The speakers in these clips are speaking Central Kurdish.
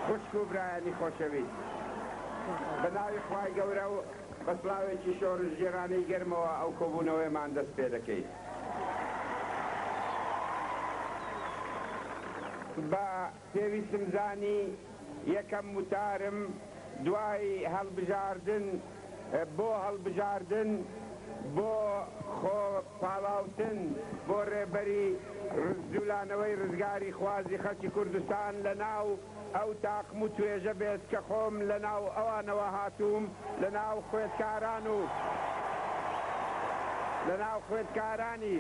خوشک و برایانی خۆشەویست، بە ناوی خوای گەورە و بە سڵاوێکی شۆڕشگێڕانەی گەرمەوە ئەو کۆبوونەوەیەمان دەست پێ دەکەین. بە پێویستم زانی یەکەم وتارم دوای هەڵبژاردن بۆ هەڵبژاردن بۆ خۆ پاڵاوتن بۆ ڕێبەری جولانەوەی ڕزگاریخوازی خەڵکی کوردستان لە ناو ئەو تاقم و توێژە بێت کە خۆم لە ناو ئەوانەوە هاتووم لە ناو خوێندکاران و لە ناو خوێندکارانی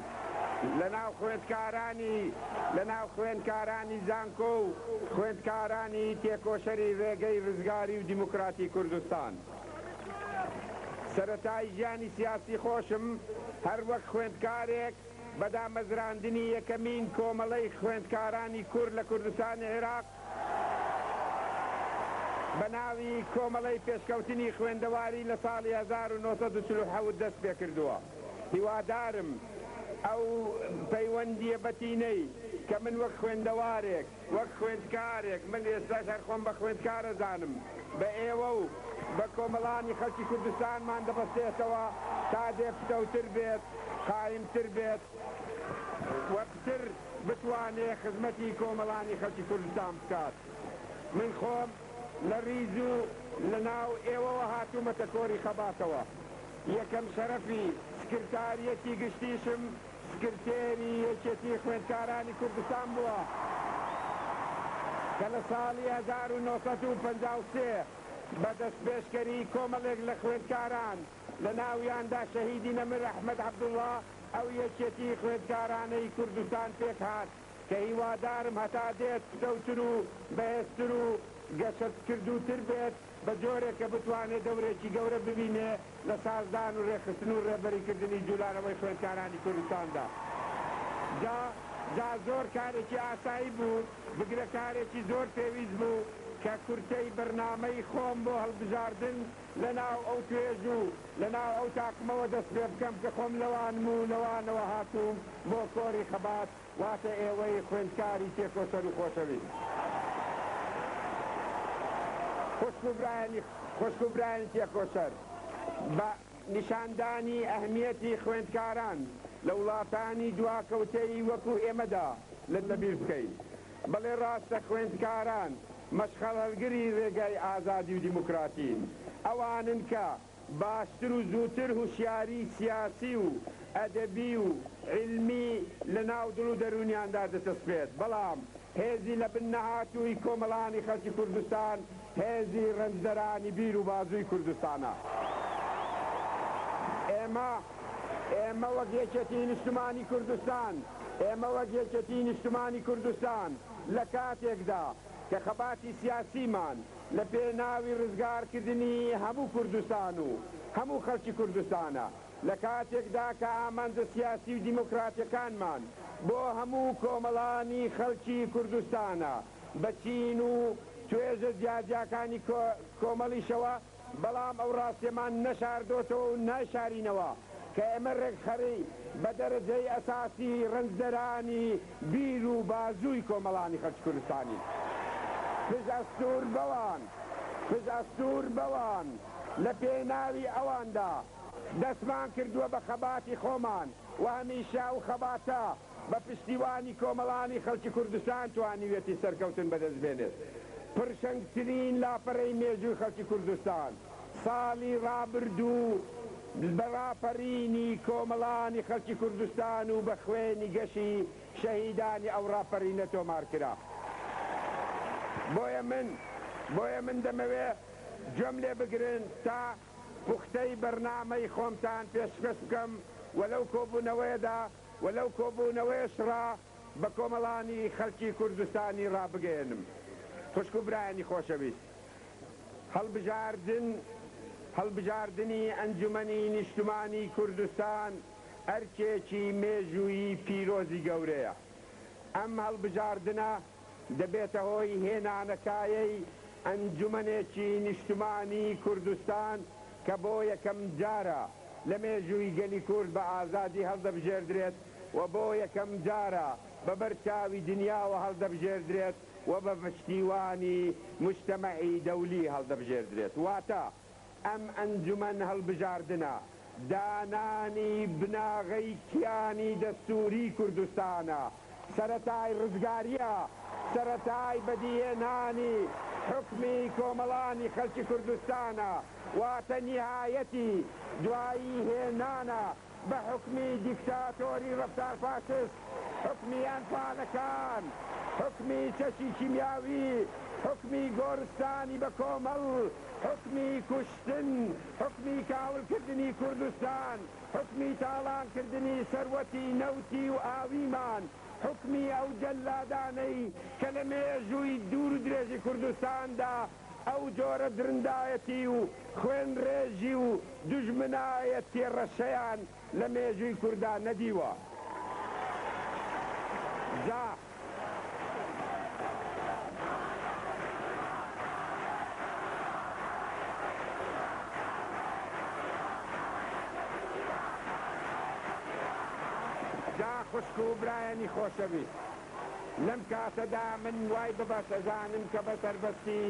لە ناو خوێندکارانی لە ناو خوێندکارانی زانکۆ و خوێندکارانی تێکۆشەری ڕێگەی ڕزگاری و دیموکراتی کوردستان. سەرەتای ژیانی سیاسی خۆشم هەر وەک خوێندکارێک بە دامەزراندنی یەکەمین کۆمەڵەی خوێندکارانی کورد لە کوردستانی عیراق بە ناوی کۆمەڵەی پێشکەوتنی خوێندەواری لە ساڵی 1947 دەست پێکردووە. هیوادارم ئەو پەیوەندییە بەتینەی کە من وەک خوێندەوارێک، وەک خوێندکارێک، من ئێستاش هەر خۆم بە خوێندکار ئەزانم، بە ئێوە و بە کۆمەڵانی خەڵکی کوردستانمان دەبەستێتەوە تا دێ پتەوتر بێت، قایمتر بێت و پتر بتوانێ خزمەتی کۆمەڵانی خەڵکی کوردستان بکات. من خۆم لە ڕیز و لە ناو ئێوەوە هاتوومەتە کۆری خەباتەوە. یەکەم شەرەفی سکرتاریەتی گشتیشم سکرتێری یەکێتی خوێندکارانی کوردستان بووە کە لە ساڵی 1953 بە دەستپێشکەری کۆمەڵێک لە خوێندکاران لە ناویاندا شەهیدی نەمر ئەحمەد عەبدوڵڵا ئەو یەکێتی خوێندکارانەی کوردستان پێکهات کە هیوادارم هەتا دێت پتەوتر و بەهێزتر و گەشەکردووتر بێت بە جۆرێک کە بتوانێ دەورێکی گەورە ببینێ لە سازدان و رێکخستن و رێبەریکردنی جولانەوەی خوێندکارانی کوردستاندا. جا جا زۆر کارێکی ئاسایی بوو، بگرە کارێکی زۆر پێویست بوو کە کورتەی بەرنامەی خۆم بۆ هەڵبژاردن لە ناو ئەو توێژ و لە ناو ئەو تاقمەوە دەست پێ بکەم کە خۆم لەوانم و لەوانەوە هاتووم بۆ کۆری خەبات واتە ئێوەی خوێندکاری تێکۆشەر و خۆشەویست. خوشک و برایانی خوشک و برایانی تێکۆشەر، بە نیشاندانی ئەهمیەتی خوێندکاران لە وڵاتانی دواکەوتەی وەکو ئێمەدا لە لەبیر بکەین. بەڵێ ڕاستە خوێندکاران مەشخەڵهەڵگری ڕێگای ئازادی و دیموکراتین. ئەوانن کە باشتر و زووتر هوشیاری سیاسی و ئەدەبی و عیلمی لە ناو دڵ و دەروونیاندا دەچەسپێت، بەڵام هێزی لە بن نەهاتووی کۆمەڵانی خەڵکی کوردستان هێزی ڕەنجدەرانی بیر و بازووی کوردستانە. ئێمە ئێمە وەک یەکێتیی نیشتمانی کوردستان ئێمە وەک یەکێتیی نیشتمانی کوردستان لە کاتێکدا کە خەباتی سیاسیمان لە پێناوی ڕزگارکردنی هەموو کوردستان و هەموو خەڵکی کوردستانە، لە کاتێکدا کە ئامانجە سیاسی و دیموکراتیەکانمان بۆ هەموو کۆمەڵانی خەڵکی کوردستانە بە چین و توێژە جیاجیاکانی کۆمەڵیشەوە، بەڵام ئەو ڕاستیەمان نەشاردۆتەوە و نایشارینەوە کە ئێمە ڕێکخەری بە دەرەجەی ئەساسی ڕەنجدەرانی بیر و بازووی کۆمەڵانی خەڵکی کوردستانین. پشت ئەستوور بەوان، پشت ئەستوور بەوان، لە پێناوی ئەواندا دەستمان کردووە بە خەباتی خۆمان و هەمیشە ئەو خەباتە بە پشتیوانی کۆمەڵانی خەڵکی کوردستان توانیویەتی سەرکەوتن بەدەست بێنێت. پڕشنگترین لاپەرەی مێژووی خەڵکی کوردستان ساڵی ڕابردوو بە ڕاپەرینی کۆمەڵانی خەڵکی کوردستان و بە خوێنی گەشی شەهیدانی ئەو ڕاپەرینە تۆمار کرا. بۆیە من بۆیە من دەمەوێ گوێم لێ بگرن تا پوختەی بەرنامەی خۆمتان پێشکەش بکەم و لەو کۆبوونەوەیەدا و لەو کۆبوونەوەیەشڕا بە کۆمەڵانی خەڵکی کوردستانی ڕابگەیەنم. خوشک و برایانی خۆشەویست، هەڵبژاردن هەڵبژاردنی ئەنجومەنی نیشتمانی کوردستان ئەرکێکی مێژوویی پیرۆزی گەورەیە. ئەم هەڵبژاردنە دەبێتە هۆی هێنانەکایەی ئەنجومەنێکی نیشتمانی کوردستان کە بۆ یەکەم جارە لە مێژووی گەلی کورد بە ئازادی هەڵدەبژێردرێت و بۆ یەکەم جارە بە بەر چاوی دنیاوە هەڵدەبژێردرێت. و بە پشتیوانی موجتەمەعی دەولی هەڵدەبژێردرێت. واتە ئەم ئەنجومەن هەڵبژاردنە دانانی بناغەی کیانی دەستووری کوردستانە، سەرەتای ڕزگارییە، سەرەتای بەدیهێنانی حوکمی کۆمەڵانی خەلکی کوردستانە، واتە نیهایەتی دوایی هێنانە بە حوکمی دیکتاتۆری ڕەفتار فاشست، حوکمی ئەنفالەکان، حوکمی چەکی کیمیاوی، حوکمی گۆرستانی بە کۆمەڵ، حوکمی کوشتن، حوکمی کاولکردنی کوردستان، حوکمی تاڵانکردنی سەروەتی نەوتی و ئاویمان، حوکمی ئەو جەلادانەی کە لە مێژووی دوور و درێژی کوردستاندا ئەو جۆرە درندایەتی و خوێنڕێژی و دوژمنایەتی ڕەشەیان لە مێژووی کوردا نەدیوە. جا. جا خوشک و برایانی خۆشەویست، لەم کاتەدا من وای بەباش ئەزانم کە بە سەربەستی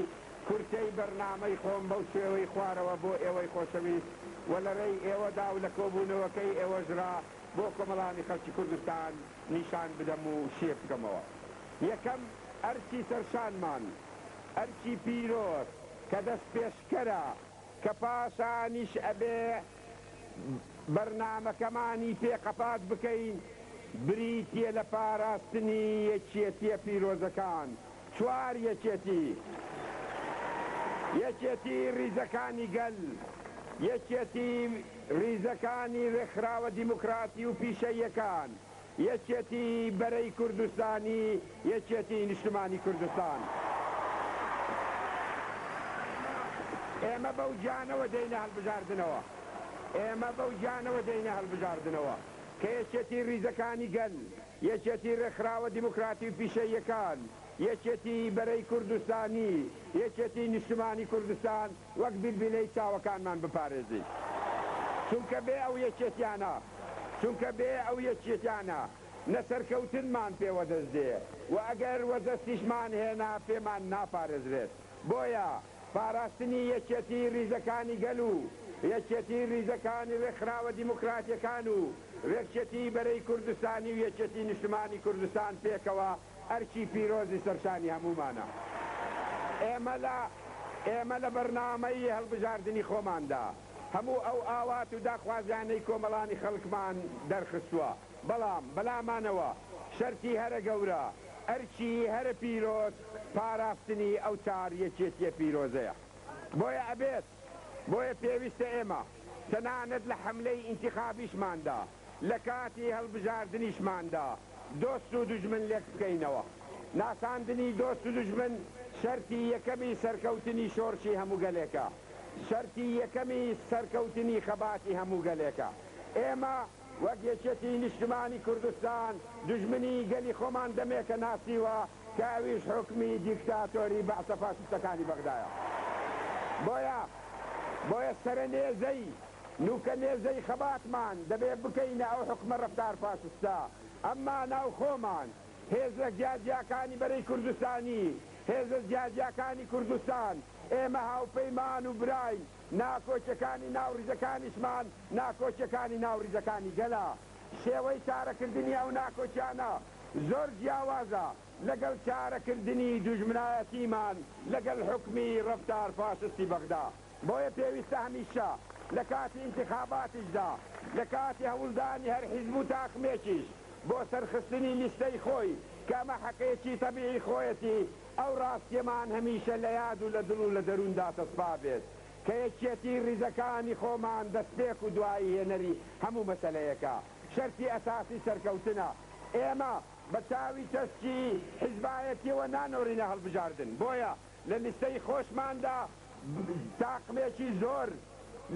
کورتەی بەرنامەی خۆم بەو شێوەی خوارەوە بۆ ئێوەی خۆشەویست و لە رێی ئێوەدا و لە کۆبوونەوەکەی ئێوەشرا بۆ کۆمەڵانی خەڵکی کوردستان نیشان بدەم و شێ بکەمەوە. یەکەم ئەرکی سەرشانمان، ئەرکی پیرۆز کە دەستپێشکەرە کە پاشانیش ئەبێ بەرنامەکەمانی پێ قەپات بکەین، بریتیە لە پاراستنی یەکێتیە پیرۆزەکان، چوار یەکێتی، یەکێتی ریزەکانی گەل، یەکێتی ریزەکانی رێکخراوە دیموکراتی و پیشەییەکان، یەکێتی بەرەی کوردستانی، یەکێتی نیشتمانی کوردستان. ئێمە بەو گیانەوە دێینە هەڵبژاردنەوە. ئێمە بەو گیانەوە دێینە هەڵبژاردنەوە کە یەکێتی ریزەکانی گەل، یەکێتی رێکخراوە دیموکراتی و پیشەییەکان، یەکێتی بەرەی کوردستانی، یەکێتی نیشتمانی کوردستان وەک بیلبیلەی چاوەکانمان بپارێزین. چونکە بێ ئەو یەکێتیانە، چونکە بێ ئەو یەکێتیانە نە سەرکەوتنمان پێ وەدەست دێ و ئەگەر وەدەستیشمان هێنا پێمان ناپارێزرێت. بۆیە پاراستنی یەکێتی ریزەکانی گەل و یەکێتی ریزەکانی رێکخراوە دیموکراتیەکان و رێکچێتی بەرەی کوردستانی و یەکێتی نیشتمانی کوردستان پێکەوە ئەرکی پیرۆزی سەرشانی هەموومانە. ئێمە لە ئێمە لە بەرنامەی هەڵبژاردنی خۆماندا هەموو ئەو ئاوات و داخوازیانەی کۆمەڵانی خەڵکمان دەرخستووە، بەڵام بەلامانەوە شەرتی هەرە گەورە، ئەرکی هەرە پیرۆز پاراستنی ئەو چار یەکێتیە پیرۆزەیە. بۆیە ئەبێت، بۆیە پێویستە ئێمە تەنانەت لە حەملەی ئینتیخابیشماندا، لە کاتی هەڵبژاردنیشماندا دۆست و دوژمن لێک بکەینەوە. ناساندنی دۆست و دوژمن شەرتی یەکەمی سەرکەوتنی شۆرشی هەموو گەلێکە. شەرتی یەکەمی سەرکەوتنی خەباتی هەموو گەلێکە. ئێمە وەک یەکێتی نیشتمانی کوردستان دوژمنی گەلی خۆمان دەمێکە ناسیوە کە ئەویش حوکمی دیکتاتۆری بەعسە فاشیستەکانی بەغدایە. بۆیە بۆیە سەرەنێزەی نوکە نێزەی خەباتمان دەبێ بکەینە ئەو حوکمە ڕەفتار فاشستە، ئەمما ناو خۆمان، هێزە جیاجیاکانی بەرەی کوردستانی، هێزە جیاجیاکانی کوردستان، ئێمە هاوپەیمان و براین، ناکۆکیەکانی ناو ڕیزەکانیشمان ناکۆکیەکانی ناو ڕیزەکانی گەلە، شێوەی چارەکردنی ئەو ناکۆکیانە زۆر جیاوازە لەگەڵ چارەکردنی دوژمنایەتیمان لەگەڵ حوکمی ڕەفتار فاشستی بەغدا. بۆیە پێویستە هەمیشە لە کاتی ئینتخاباتیشدا، لە کاتی هەوڵدانی هەر حیزب و تاقمێکیش بۆ سەرخستنی لیستەی خۆی کە ئەمە حەقێکی تەبیعی خۆیەتی، ئەو ڕاستیەمان هەمیشە لە یاد و لە دڵ و لە دەرووندا چەسپا بێت کە یەکیەتی ڕیزەکانی خۆمان دەستپێک و دوایی هێنەری هەموو مەسەلەیەکە، شەرتی ئەساسی سەرکەوتنە. ئێمە بە چاوی تەسکی حیزبایەتیەوە نانۆڕینە هەڵبژاردن، بۆیە لە لیستەی خۆشماندا تاقمێکی زۆر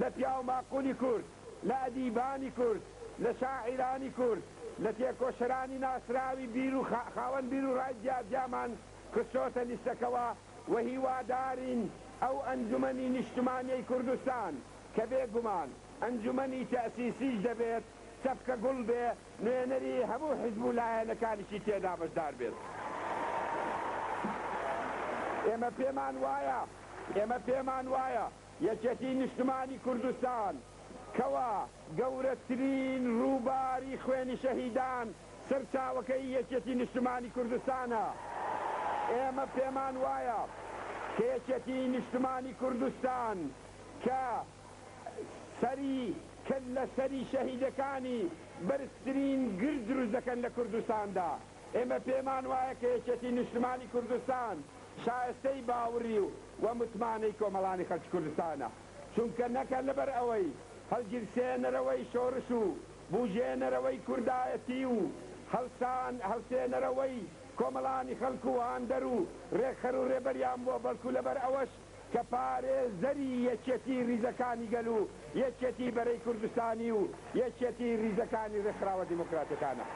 لە پیاوماقولی کورد، لە ئەدیبانی کورد، لە شاعیرانی کورد، لە تێکۆشەرانی ناسراوی بیر و خاوەن بیر و ڕای جیاجیامان خستۆتە لیستەکەوە و هیوادارین ئەو ئەنجومەنی نیشتمانیەی کوردستان کە بێ گومان ئەنجومەنی تەئسیسیش دەبێت چەپکە گوڵ بێ نوێنەری هەموو حیزب و لایەنەکانیشی تێدا بەشدار بێت. ئێمە پێمان وایە، ئێمە پێمان وایە یەکێتی نیشتمانی کوردستان کەوا گەورەترین ڕووباری خوێنی شەهیدان سەرچاوەکەی یەکێتی نیشتمانی کوردستانە. ئێمە پێمان وایە کە یەکێتی نیشتمانی کوردستان کە سەری کەللە سەری شەهیدەکانی بەرزترین گرد دروست دەکەن لە کوردستاندا، ئێمە پێمان وایە کە یەکێتی نیشتمانی کوردستان شایستەی باوڕی و متمانەی کۆمەڵانی خەڵکی کوردستانە، چونکە نەک هەر لەبەر ئەوەی هەڵگیرسێنەرەوەی شۆڕش و بوژێنەرەوەی کوردایەتی و هەڵسان هەڵسێنەرەوەی کۆمەڵانی خەڵک و هاندەر و ڕێکخەر و ڕێبەریان بووە بەڵکو لەبەر ئەوەش کە پارێزەری یەکێتی ریزەکانی گەل و یەکێتی بەرەی کوردستانی و یەکێتی ریزەکانی رێکخراوە دیموکراتەکانە.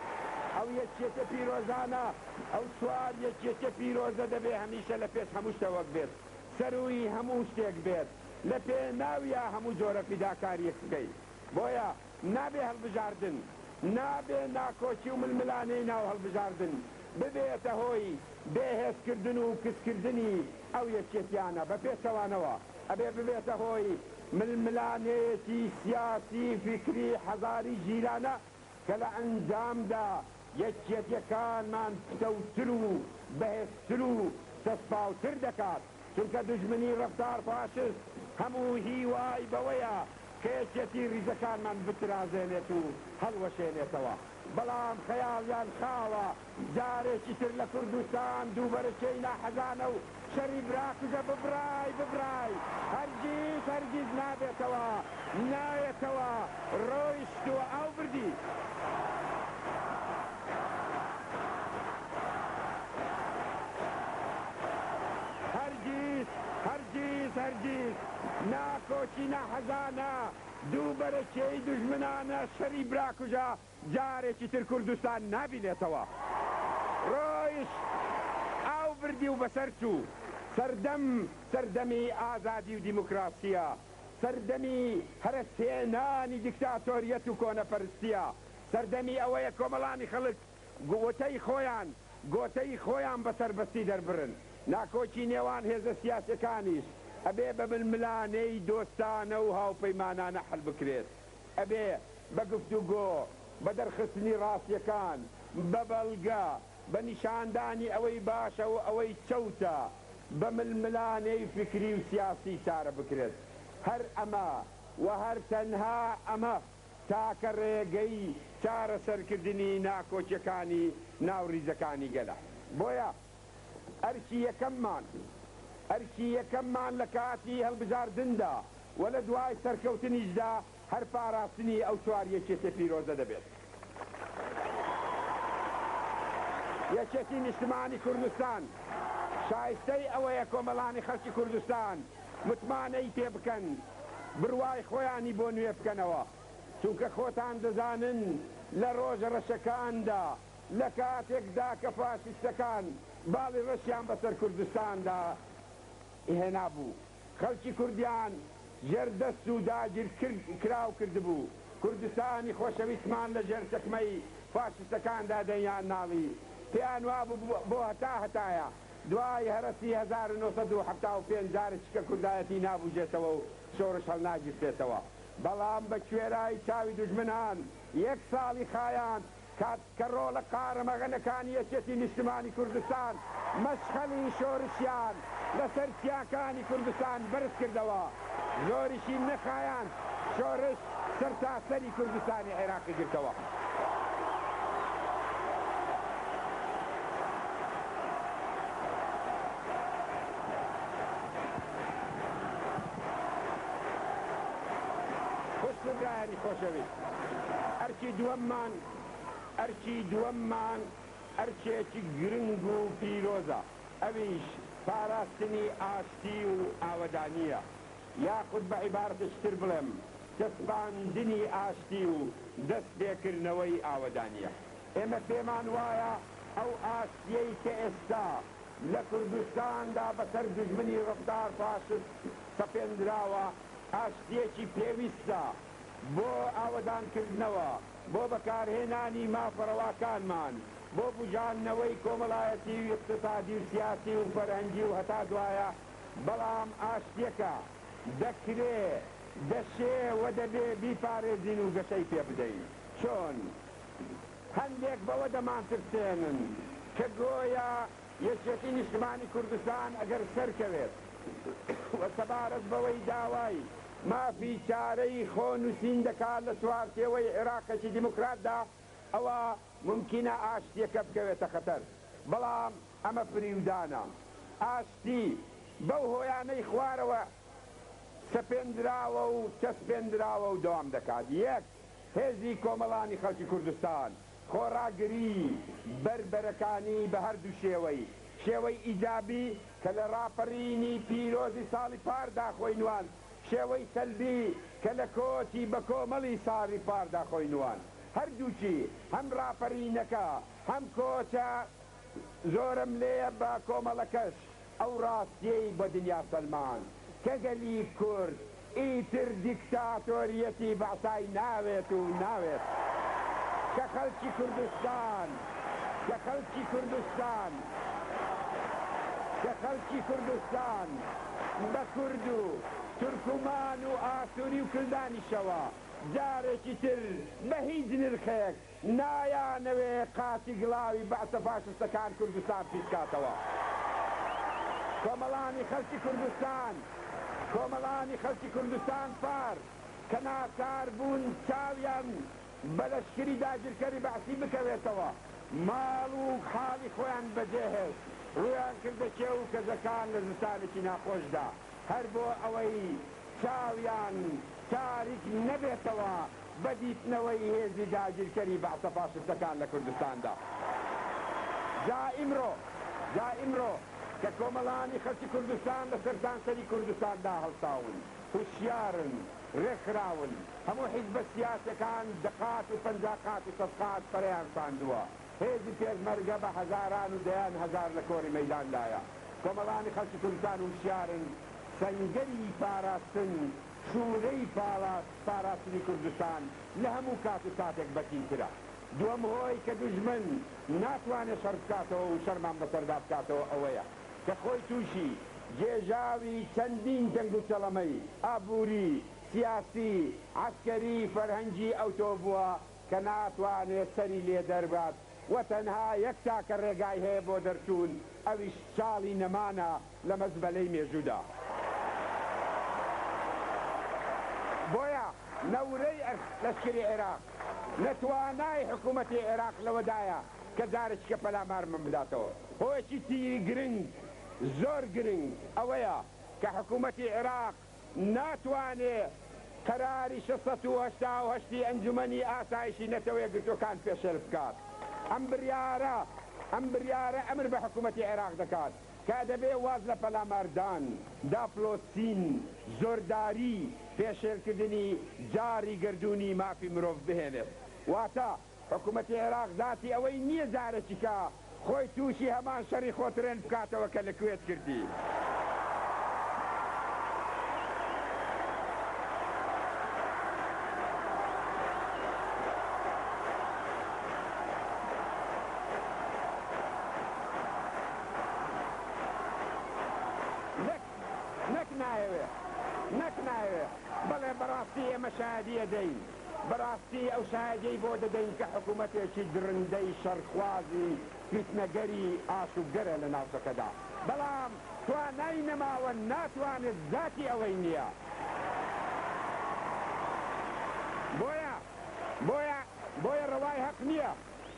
ئەو یەکێتیە پیرۆزانە، ئەو چوار یەکێتیە پیرۆزە دەبێ هەمیشە لە پێش هەموو شتەوەک بێت، سەرووی هەموو شتێک بێت، لە پێناویا هەموو جۆرە فیداکارییەک بکەی. بۆیە نابێ هەڵبژاردن، نابێ ناکۆکی و ململانێی ناو هەڵبژاردن ببێتە هۆی بێهێزکردن و کزکردنی ئەو یەکێتیانە، بە پێچەوانەوە ئەبێ ببێتە هۆی ململانێیەکی سیاسی فیکری حەزاری ژیرانە کە لە ئەنجامدا یەکێتیەکانمان پتەوتر و بەهێزتر و چەسپاوتر دەکات، چونکە دوژمنی ڕەفتار فاشست هەموو هیوای بەوەیە کە یەکێتی ڕیزەکانمان بترازێنێت و هەڵوەشێنێتەوە، بەڵام خەیاڵیان خاوە جارێکی تر لە کوردستان دووبەرەکێی ناحەزانە و شەری براکوژە ببرای ببرای هەرگیز هەرگیز نابێتەوە نایەتەوە ڕۆیشت و ئاو بردی. هەرگیز هەرگیز هەرگیز ناکۆکی ناحەزانە دووبەرەکێی دوژمنانە شەری براکوژە جارێکی تر کوردستان نابینێتەوە. ڕۆیشت ئاو بردی و بەسەر چوو. سەردەم سەردەمی ئازادی و دیموکراسیە. سەردەمی هەرەسهێنانی دیکتاتۆریەت و کۆنەپەرستیە. سەردەمی ئەوەیە کۆمەڵانی خەڵک وتەی خۆیان، گۆتەی خۆیان بە سەربەستی دەربڕن. ناکۆکی نێوان هێزە سیاسیەکانیش ئەبێ بە ململانێی دۆستانە و هاوپەیمانانە حەل بکرێت. ئەبێ بە گفتوگۆ، بە دەرخستنی ڕاستیەکان، بە بەڵگە، بە نیشاندانی ئەوەی باشە و ئەوەی چەوتە، بە ململانێی فیکری و سیاسی چارە بکرێت. هەر ئەمە و هەر تەنها ئەمە تاکە ڕێگەی چارەسەرکردنی ناکۆکیەکانی ناو ڕیزەکانی گەلە. بۆیە ئەرکی یەکەممان، ئەرکی یەکەممان لە کاتی هەڵبژاردندا و لە دوای سەرکەوتنیشدا هەر پاراستنی ئەو چوار یەکێتیە پیرۆزە دەبێت. یەکێتی نیشتمانی کوردستان شایستەی ئەوەیە کۆمەڵانی خەڵکی کوردستان متمانەی پێ بکەن، بڕوای خۆیانی بۆ نوێ بکەنەوە، چونکە خۆتان دەزانن لە ڕۆژە ڕەشەکاندا، لە کاتێکدا کە فاشیستەکان باڵی ڕەشیان بەسەر کوردستاندا هێنابوو، خەڵکی کوردیان ژێر دەست و داگیر کراو کردبوو، کوردستانی خۆشەویستمان لە ژێر چەکمەی فاشیستەکاندا دەیان ناڵی، پێیان وابوو بۆ هەتا هەتایە دوای هەرەسی 1975 جارێکیکە کوردایەتی نابوژێتەوە و شۆڕش هەڵناگیرسێتەوە، بەڵام بە کوێرای چاوی دوژمنان یەک ساڵی خایاند، کات کە ڕۆڵە قارەمەغەنەکانی یەکێتی نیشتمانی کوردستان مەشخەڵی شۆرشیان لە سەر چیاکانی کوردستان بەرز کردەوە، زۆریشی نەخایاند شۆرش سەرتاسەری کوردستانی عێراقی گرتەوە. خوشک و برایانی خۆشەویست، ئەرکی دووەممان، ئەرکی دووەممان ئەرکێکی گرنگ و پیرۆزە، ئەویش پاراستنی ئاشتی و ئاوەدانییە، یاخود بە عیبارەتێکی تر بڵێم، چەسپاندنی ئاشتی و دەستپێکردنەوەی ئاوەدانییە. ئێمە پێمان وایە ئەو ئاشتییەی کە ئێستا لە کوردستاندا بەسەر دوژمنی ڕەفتار فاشست سەپێندراوە، ئاشتییەکی پێویستە بۆ ئاوەدانکردنەوە، بۆ بەکارهێنانی مافە ڕەواکانمان. بۆ بوژاندنەوەی کۆمەڵایەتی و ئیقتسادی و سیاسی و فەرهەنگی و هەتا دوایە، بەڵام ئاشتیەکە دەکرێ، دەشێ و دەبێ بیپارێزین و گەشەی پێ بدەین. چۆن؟ هەندێک بەوە دەمانترسێنن کە گۆیا یەکێتی نیشتمانی کوردستان ئەگەر سەرکەوێت و سەبارەت بەوەی داوای مافی چارەی خۆنووسین دەکات لە چوارچێوەی عێراقێکی دیموکراتدا، ئەوا مومکینە ئاشتییەکە بکەوێتە خەتەر. بەڵام ئەمە فریودانە. ئاشتی بەو هۆیانەی خوارەوە سەپێندراوە و چەسپێندراوە و دەوام دەکات، یەک. هێزی کۆمەڵانی خەڵکی کوردستان، خۆڕاگری بەربەرەکانی بە هەردوو شێوەی، شێوەی ئیجابی کە لە ڕاپەڕینی پیرۆزی ساڵی پاردا خۆی نواند، شێوەی سەلبی کە لە کۆچی بەکۆمەڵی ساڵی پاردا خۆی نواند. هەردووکی، هەم ڕاپەرینەکە، هەم کۆچە زۆرەملێیە بە کۆمەڵەکەش، ئەو ڕاستیەی بە دنیا سەلماند کە گەلی کورد ئیتر دیکتاتۆریەتی بەعسای ناوێت و ناوێت کە خەڵکی کوردستان کە خەڵکی کوردستان کە خەڵکی کوردستان بە کورد و تورکمان و ئاسوری و کلدانیشەوە جارێکی تر بە هیچ نرخێک نایانەوێ قاچی گڵاوی بەعسە فاشستەکان کوردستان پیس کاتەوە. کۆمەڵانی خەڵکی کوردستان کۆمەڵانی خەڵکی کوردستان پار کە ناچار بوون چاویان بە لەشکری داگیرکەری بەعسی بکەوێتەوە ماڵ و حاڵی خۆیان بەجێ هێشت ڕوویان کردە کێو و کەژەکان لە زستانێکی ناخۆشدا هەر بۆ ئەوەی چاویان تاریک نەبێتەوە بە دیتنەوەی هێزی داگیرکەری بەعسە فاشستەکان لە کوردستاندا. جا ئیمڕۆ، جا ئیمڕۆ کە کۆمەڵانی خەڵکی کوردستان لە سەرتانسەری کوردستاندا هەڵساون، هوشیارن، ڕێکخراون، هەموو حیزبە سیاسیەکان دە قات و 50 قات و 100 قات پەرەیان ساندووە، هێزی پێشمەرگە بە هەزاران و دەیان هەزار لە کۆڕی مەیداندایە. کۆمەڵانی خەڵکی کوردستان هوشیارن، سەنگەری پاراستن، شورەی پاراستنی کوردستان لە هەموو کات و ساتێک بەتینترە. دووەم هۆی کە دوژمن ناتوانێت شەڕ بکاتەوە و شەڕمان بەسەردا بکاتەوە ئەوەیە کە خۆی تووشی گێژاوی چەندین تەنگوچەڵەمەی ئابووری، سیاسی، عەسکەری، فەرهەنگی ئەوتۆ بووە کە ناتوانێت سەری لێ دەربات و تەنها یەک تاکە ڕێگای هەیە بۆ دەرچوون ئەویش چاڵی نەمانە لە مەزبەلەی مێژوودا. بۆیە نە ورەی لەشکری عێراق، نە توانای حکوومەتی عێراق لەوەدایە کە جارێکیکە پەلامارمان بداتەوە. هۆیەکی تری گرنگ، زۆر گرنگ ئەوەیە کە حکوومەتی عێراق ناتوانێ قەراری 688 ی ئەنجومەنی ئاسایشی نەتەوە یەکگرتووەکان پێشێل بکات. ئەم بریارە ئەم بریارە ئەمر بە حکوومەتی عێراق دەکات کە دەبێ واز لە پەلاماردان، داپلۆسین، زۆرداری، پێشێلکردنی جاڕی گەردوونی مافی مرۆڤ بهێنێت. واتە حکومەتی عێراق زاتی ئەوەی نییە جارێکیکە خۆی تووشی هەمان شەڕی خۆترێن بکاتەوە کە لە کوێت کردی. نەک نەک نایەوێ نەک نایەوێ بەڵێ بەڕاستی ئێمە شایەدی ئەدەین. بەڕاستی ئەو شایەدیەی بۆ دەدەین کە حکومەتێکی دڕندەی شەڕخوازی فیتنەگەری ئاشوبگەرە لە ناوچەکەدا، بەڵام توانای نەماوە ناتوانێت زاتی ئەوەی نیە. بۆیە بۆیە بۆیە ڕەوای هەق نیە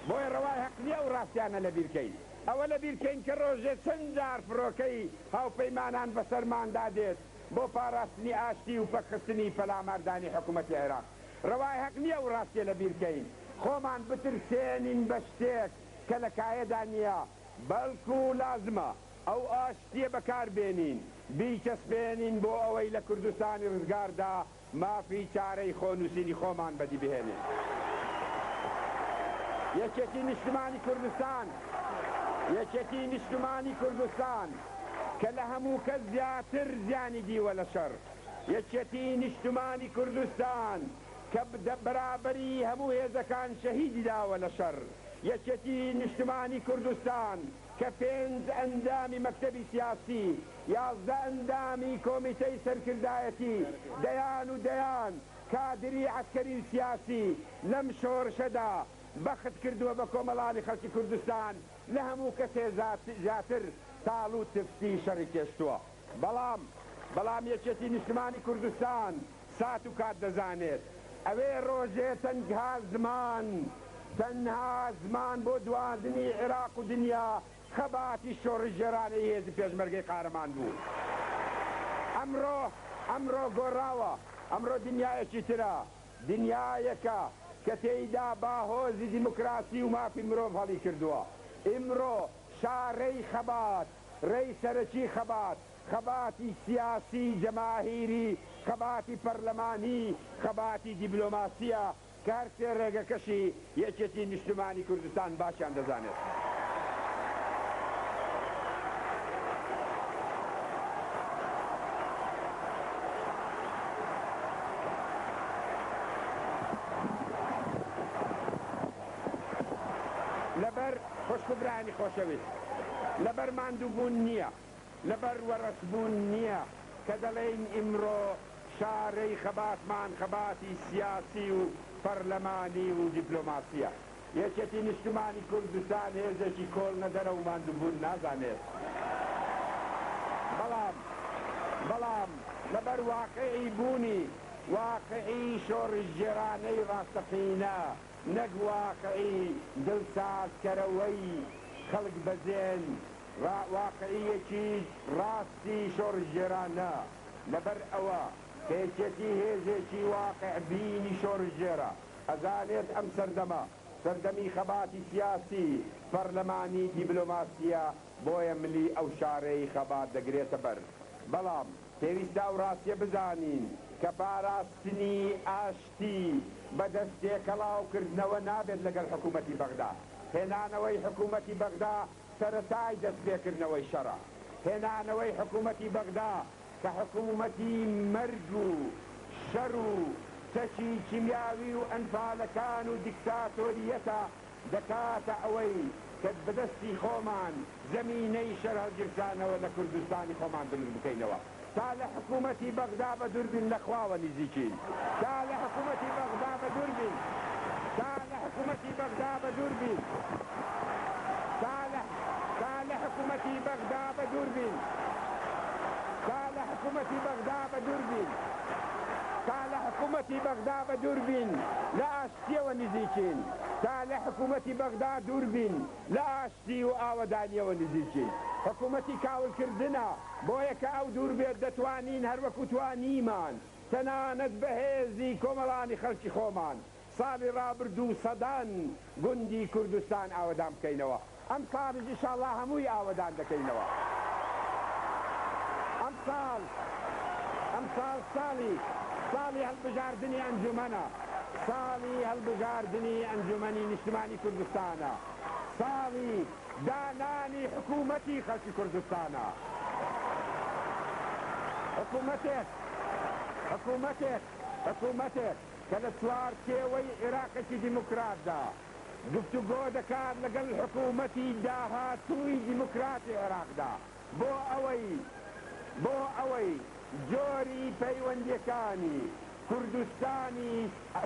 بۆیە ڕەوای هەق نیە ئەو ڕاستیانە لەبیر کەین. ئەوە لەبیر کەین کە ڕۆژێ چەند جار فڕۆکەی هاوپەیمانان بەسەرماندا دێت، بۆ پاراستنی ئاشتی و پەکخستنی پەلاماردانی حکومەتی عێراق. ڕەوای هەق نییە ئەو ڕاستیە لە بیر کەین، خۆمان بترسێنین بە شتێک کە لە کایەدا نییە، بەڵکو لازمە ئەو ئاشتیە بەکار بێنین، بیچەسپێنین بۆ ئەوەی لە کوردستانی ڕزگاردا مافی چارەی خۆنووسینی خۆمان بەدی بهێنین. یەکێتی نیشتمانی کوردستان یەکێتی نیشتمانی کوردستان کە لە هەموو کەس زیاتر زیانی دیوە لە شەڕ، یەکێتی نیشتمانی کوردستان کە بەرابەری هەموو هێزەکان شەهیدی داوە لە شەڕ. یەکێتی نیشتمانی کوردستان کە پێنج ئەندامی مەکتەبی سیاسی، 11 ئەندامی کۆمیتەی سەرکردایەتی، دەیان و دەیان کادری عەسکەری و سیاسی لەم شۆڕشەدا بەخت کردووە بە کۆمەڵانی خەڵکی کوردستان لە هەموو کەسێ زیاتر تاڵ و تفتی شەڕی چێشتووە. بەڵام بەڵام یەکێتی نیشتمانی کوردستان سات و کات دەزانێت. ئەوێ ڕۆژێ تەنها زمان تەنها زمان بۆ دواندنی عێراق و دنیا خەباتی شۆڕشگێڕانەی هێزی پێشمەرگەی قارەمان بوو. ئەمڕۆ ئەمڕۆ گۆڕاوە. ئەمڕۆ دنیایەکی ترە. دنیایەکە کە تێیدا باهۆزی دیموکراسی و مافی مرۆڤ هەڵیکردووە. ئیمڕۆ شاڕێی خەبات، ڕێی سەرەکی خەبات، خەباتی سیاسی جەماهیری، خەباتی پەرلەمانی، خەباتی دیبلۆماسییە کە هەر سێ ڕێگەکەشی یەکێتی نیشتمانی کوردستان باشیان دەزانێت. لەبەر خوشک و برایانی خۆشەویست، لەبەر ماندووبوون نییە، لەبەر وەڕسبوون نییە کە دەڵێین ئیمڕۆ شارەی خەباتمان خەباتی سیاسی و پەرلەمانی و دیپلۆماسییە. یەکێتی نیشتمانی کوردستان هێزێکی کۆڵنەدەرە و ماندووبوون نازانێت. بەڵام بەڵام لەبەر واقعی بوونی واقعی شۆڕشگێڕانەی ڕاستەقینە، نەک واقعی دڵساردکەرەوەی خەڵک بەزێن، واقعییەکی ڕاستی شۆڕشگێڕانە. لەبەر ئەوە کە یەکێتی هێزێکی واقعبینی شۆڕشگێڕە، ئەزانێت ئەم سەردەمە، سەردەمی خەباتی سیاسی، پەرلەمانی، دیبلۆماسییە، بۆیە ملی ئەو شارەی خەبات دەگرێتە بەر. بەڵام پێویستە ئەو ڕاستییە بزانین کە پاراستنی ئاشتی بە دەست تێکەڵاوکردنەوە نابێت لەگەڵ حکوومەتی بەغدا. هێنانەوەی حکوومەتی بەغدا سەرەتای دەستپێکردنەوەی شەڕە. هێنانەوەی حکوومەتی بەغدا کە حکوومەتی مەرگ و شەڕ و چەکی کیمیاوی و ئەنفالەکان و دیکتاتۆرییەتە، دەکاتە ئەوەی کە بەدەستی خۆمان زەمینەی شەرهەڵگیرسانەوە لە کوردستانی خۆمان دروست بکەینەوە. تا لە حکوومەتی بەغدا بەدوور بین لە خواوە نیزیکین. تا لە حکوومەتی بەغدا بەدوور بین. تا لە حکوومەتی بەغدا بەدوور بین. تا لە تا لە حکوومەتی بەغدا بەدوور بین. تا لە حکوومەتی بەغدا بەدوور بین. تا لە حکوومەتی بەغدا بەدوور بین لە ئاشتییەوە نزیکین. تا لە حکوومەتی بەغدا دوور بین لە ئاشتی و ئاوەدانییەوە نزیکین. حکوومەتی کاولکردنە، بۆیە کە ئەو دوور بێت دەتوانین هەر وەکوو توانیمان تەنانەت بە هێزی کۆمەڵانی خەڵکی خۆمان ساڵی ڕابردوو سەدان گوندی کوردستان ئاوەدان بکەینەوە. ئەمساڵیش ئیشاڵڵا هەمووی ئاوەدان دەکەینەوە. ئەمساڵ ئەمساڵ ساڵی ساڵی هەڵبژاردنی ئەنجومەنە، ساڵی هەڵبژاردنی ئەنجومەنی نیشتمانی کوردستانە، ساڵی دانانی حکوومەتی خەڵکی کوردستانە. حکوومەتێک حکوومەتێک حکوومەتێک کە لە چوارچێوەی عێراقێکی دیموکراتدا گفتوگۆ دەکات لەگەڵ حکوومەتی داهاتووی دیموکراتی عێراقدا بۆ ئەوەی بۆ ئەوەی جۆری پەیوەندییەکانی کوردستانی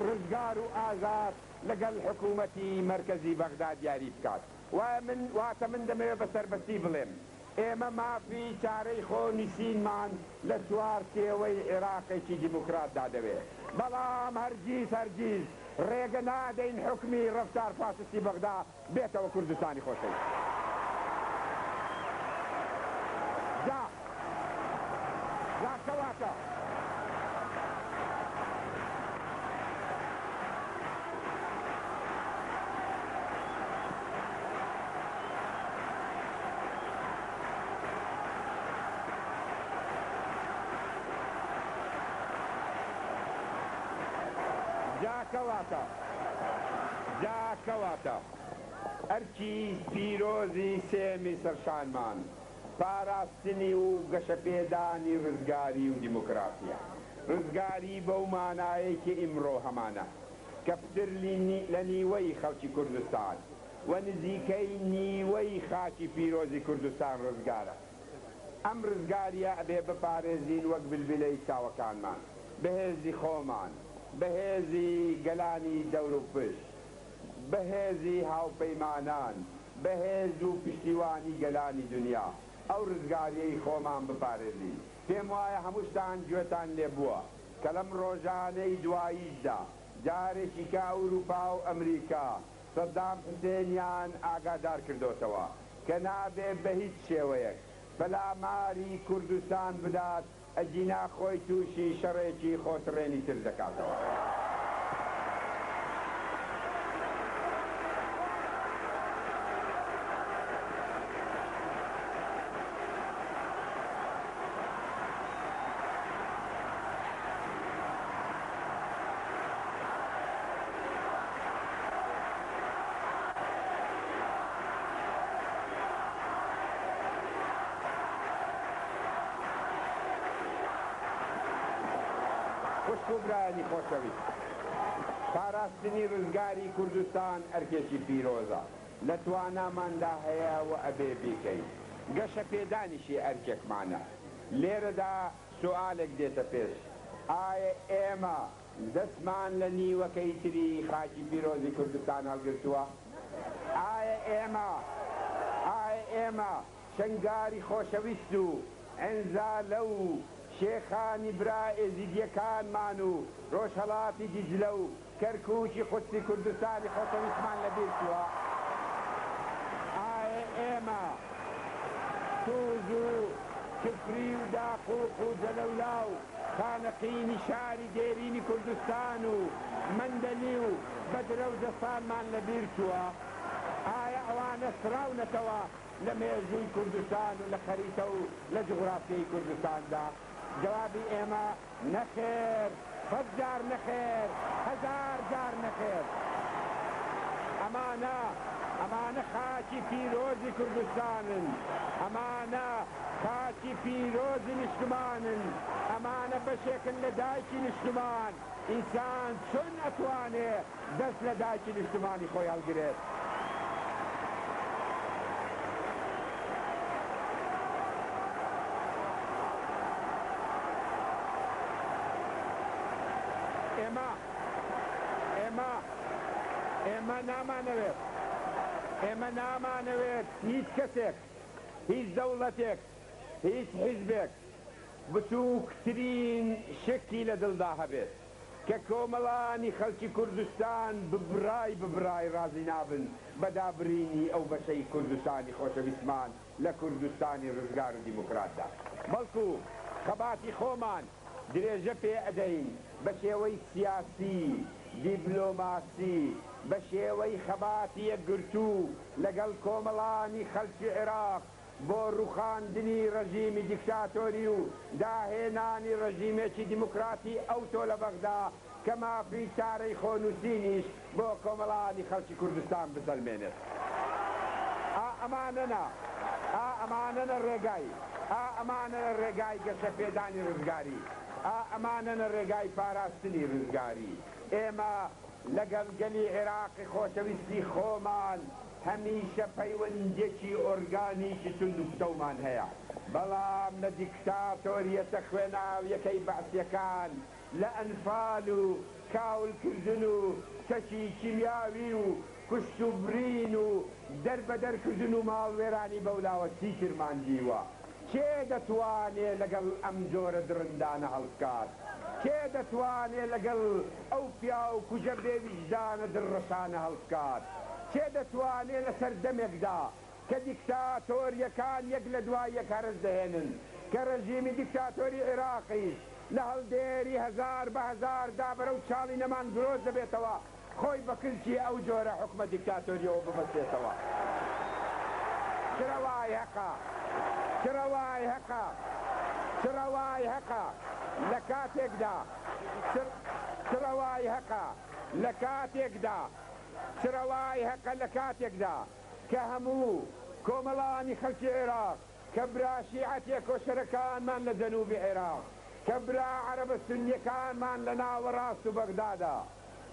ڕزگار و ئازاد لەگەڵ حکوومەتی مەرکەزی بەغدا دیاری بکات. وایە من واتە من دەمەوێت بە سەربەستی بڵێم ئێمە مافی چارەی خۆ نوسینمان لە چوارچێوەی عێراقێکی دیموکراتدا دەوێ، بەڵام هەرگیز هەرگیز ڕێگە نادەین حوکمی ڕەفتار فاشستی بەغدا بێتەوە کوردستانی خۆشەویست. جا جا کەواتە. جا کەواتە جا کەواتە ئەرکی پیرۆزی سێمی سەرشانمان پاراستنی و گەشەپێدانی ڕزگاری و دیموکراسیە. ڕزگاری بەو مانایەی کە ئیمڕۆ هەمانە کە پتر لە نیوەی خەڵکی کوردستان. و نزیکەی نیوەی خاکی پیرۆزی کوردستان ڕزگارە. ئەم ڕزگارییە ئەبێ بپارێزین وەک بلبلەی چاوەکانمان، بە هێزی خۆمان، بە هێزی گەلانی دەوروپشت، بە هێزی هاوپەیمانان، بە هێز و پشتیوانی گەلانی دونیا ئەو ڕزگارییەی خۆمان بپارێزین. پێم وایە هەمووشتان گوێتان لێ بووە کە لەم ڕۆژانەی دواییشدا جارێکیکە ئەوروپا و ئەمریکا سەدام حوسێنیان ئاگادار کردۆتەوە کە نابێ بە هیچ شێوەیەک پەلاماری کوردستان بدات ئەگینا خۆی تووشی شەڕێکی خۆتڕێنی تر دەکاتەوە. خوشک و برایانی خۆشەویست، پاراستنی ڕزگاری کوردستان ئەرکێکی پیرۆزە، لە تواناماندا هەیە و ئەبێ بیکەین. گەشەپێدانیشی ئەرکێکمانە. لێرەدا سوئالێک دێتە پێش، ئایە ئێمە دەستمان لە نیوەکەی تری خاکی پیرۆزی کوردستان هەڵگرتووە؟ ئایە ئێمە ئایە ئێمە شەنگاری خۆشەویست و عێنزالە و شێخانی برا ئێزیدیەکانمان و ڕۆژهەڵاتی دیجلە و کەرکوکی قودسی کوردستانی خۆشەویستمان لە بیر چووە؟ ئایە ئێمە توز و کفری و داقوق و جەلەولا و خانەقینی شاری دێرینی کوردستان و مەندەلی و بەدرە و جەسانمان لە بیر چووە؟ ئایا ئەوانە سڕاونەتەوە لە مێژووی کوردستان و لە خەریتە و لە جوغرافیەی کوردستاندا؟ جوابی ئێمە نەخێر، سەد جار نەخێر، هەزار جار نەخێر. ئەمانە، ئەمانە خاکی پیرۆزی کوردستانن، ئەمانە خاکی پیرۆزی نیشتمانن، ئەمانە بەشێکن لە دایکی نیشتمان. ئینسان چۆن ئەتوانێ دەست لە دایکی نیشتمانی خۆی هەڵگرێت؟ ئێمە ئێمە ئێمە نامانەوێت ئێمە نامانەوێت هیچ کەسێک هیچ دەوڵەتێک هیچ حیزبێک بچووکترین شکی لە دڵدا هەبێت کە کۆمەڵانی خەڵکی کوردستان ببرای ببرای ڕازی نابن بە دابرینی ئەو بەشەی کوردستانی خۆشەویستمان لە کوردستانی ڕزگار و دیموکراتدا بەڵکو خەباتی خۆمان درێژە پێ ئەدەین بە شێوەی سیاسی، دیبلۆماسی، بە شێوەی خەباتی یەکگرتوو لەگەڵ کۆمەڵانی خەڵکی عێراق بۆ ڕوخاندنی ڕژیمی دیکتاتۆری و داهێنانی ڕژیمێکی دیموکراتی ئەوتۆ لە بەغدا کە مافی چارەی خۆنووسینیش بۆ کۆمەڵانی خەڵکی کوردستان بسەلمێنێت. ئا ئەمانەنە، ئا ئەمانەنە ڕێگای، ئا ئەمانەنە ڕێگای گەشەپێدانی ڕزگاری، ئا ئەمانەنە ڕێگای پاراستنی ڕزگاری. ئێمە لەگەڵ گەلی عێراقی خۆشەویستی خۆمان هەمیشە پەیوەندیەکی ئۆرگانیکی توند و پتەومان هەیە، بەڵام لە دیکتاتۆریەتە خوێناویەکەی بەعسیەکان، لە ئەنفال و کاولکردن و چەکی کیمیاوی و کوشت و برین و دەربەدەر کردن و ماڵوێرانی بەولاوە چیترمان دیوە؟ کێ دەتوانێ لەگەڵ ئەم جۆرە دڕندانە هەڵبکات؟ کێ دەتوانێ لەگەڵ ئەو پیاو کوژە بێ ویژدانە دڵڕەشانە هەڵبکات؟ کێ دەتوانێ لە سەردەمێکدا کە دیکتاتۆریەکان یەک لە دوای یەک هەرەس دەهێنن، کە ڕژیمی دیکتاتۆری عیراقیش لە هەڵدێری هەزار بە هەزاردا بەرەو چاڵی نەمان گرۆز دەبێتەوە، خۆی بە کلکی ئەو جۆرە حوکمە دیکتاتۆریەوە ببەستێتەوە. چ ڕەوای هەقە، چ ڕەوای هەقە، چ ڕەوای هەقە لە کاتێکدا، چ چ ڕەوای هەقە لە کاتێکدا، چ ڕەوای هەقە لە کاتێکدا کە هەموو کۆمەڵانی خەڵکی عێراق، کە برا شیعە تێکۆشەرەکانمان لە جەنوبی عێراق، کە برا عەرەبە سونیەکانمان لە ناوەڕاست و بەغدادا،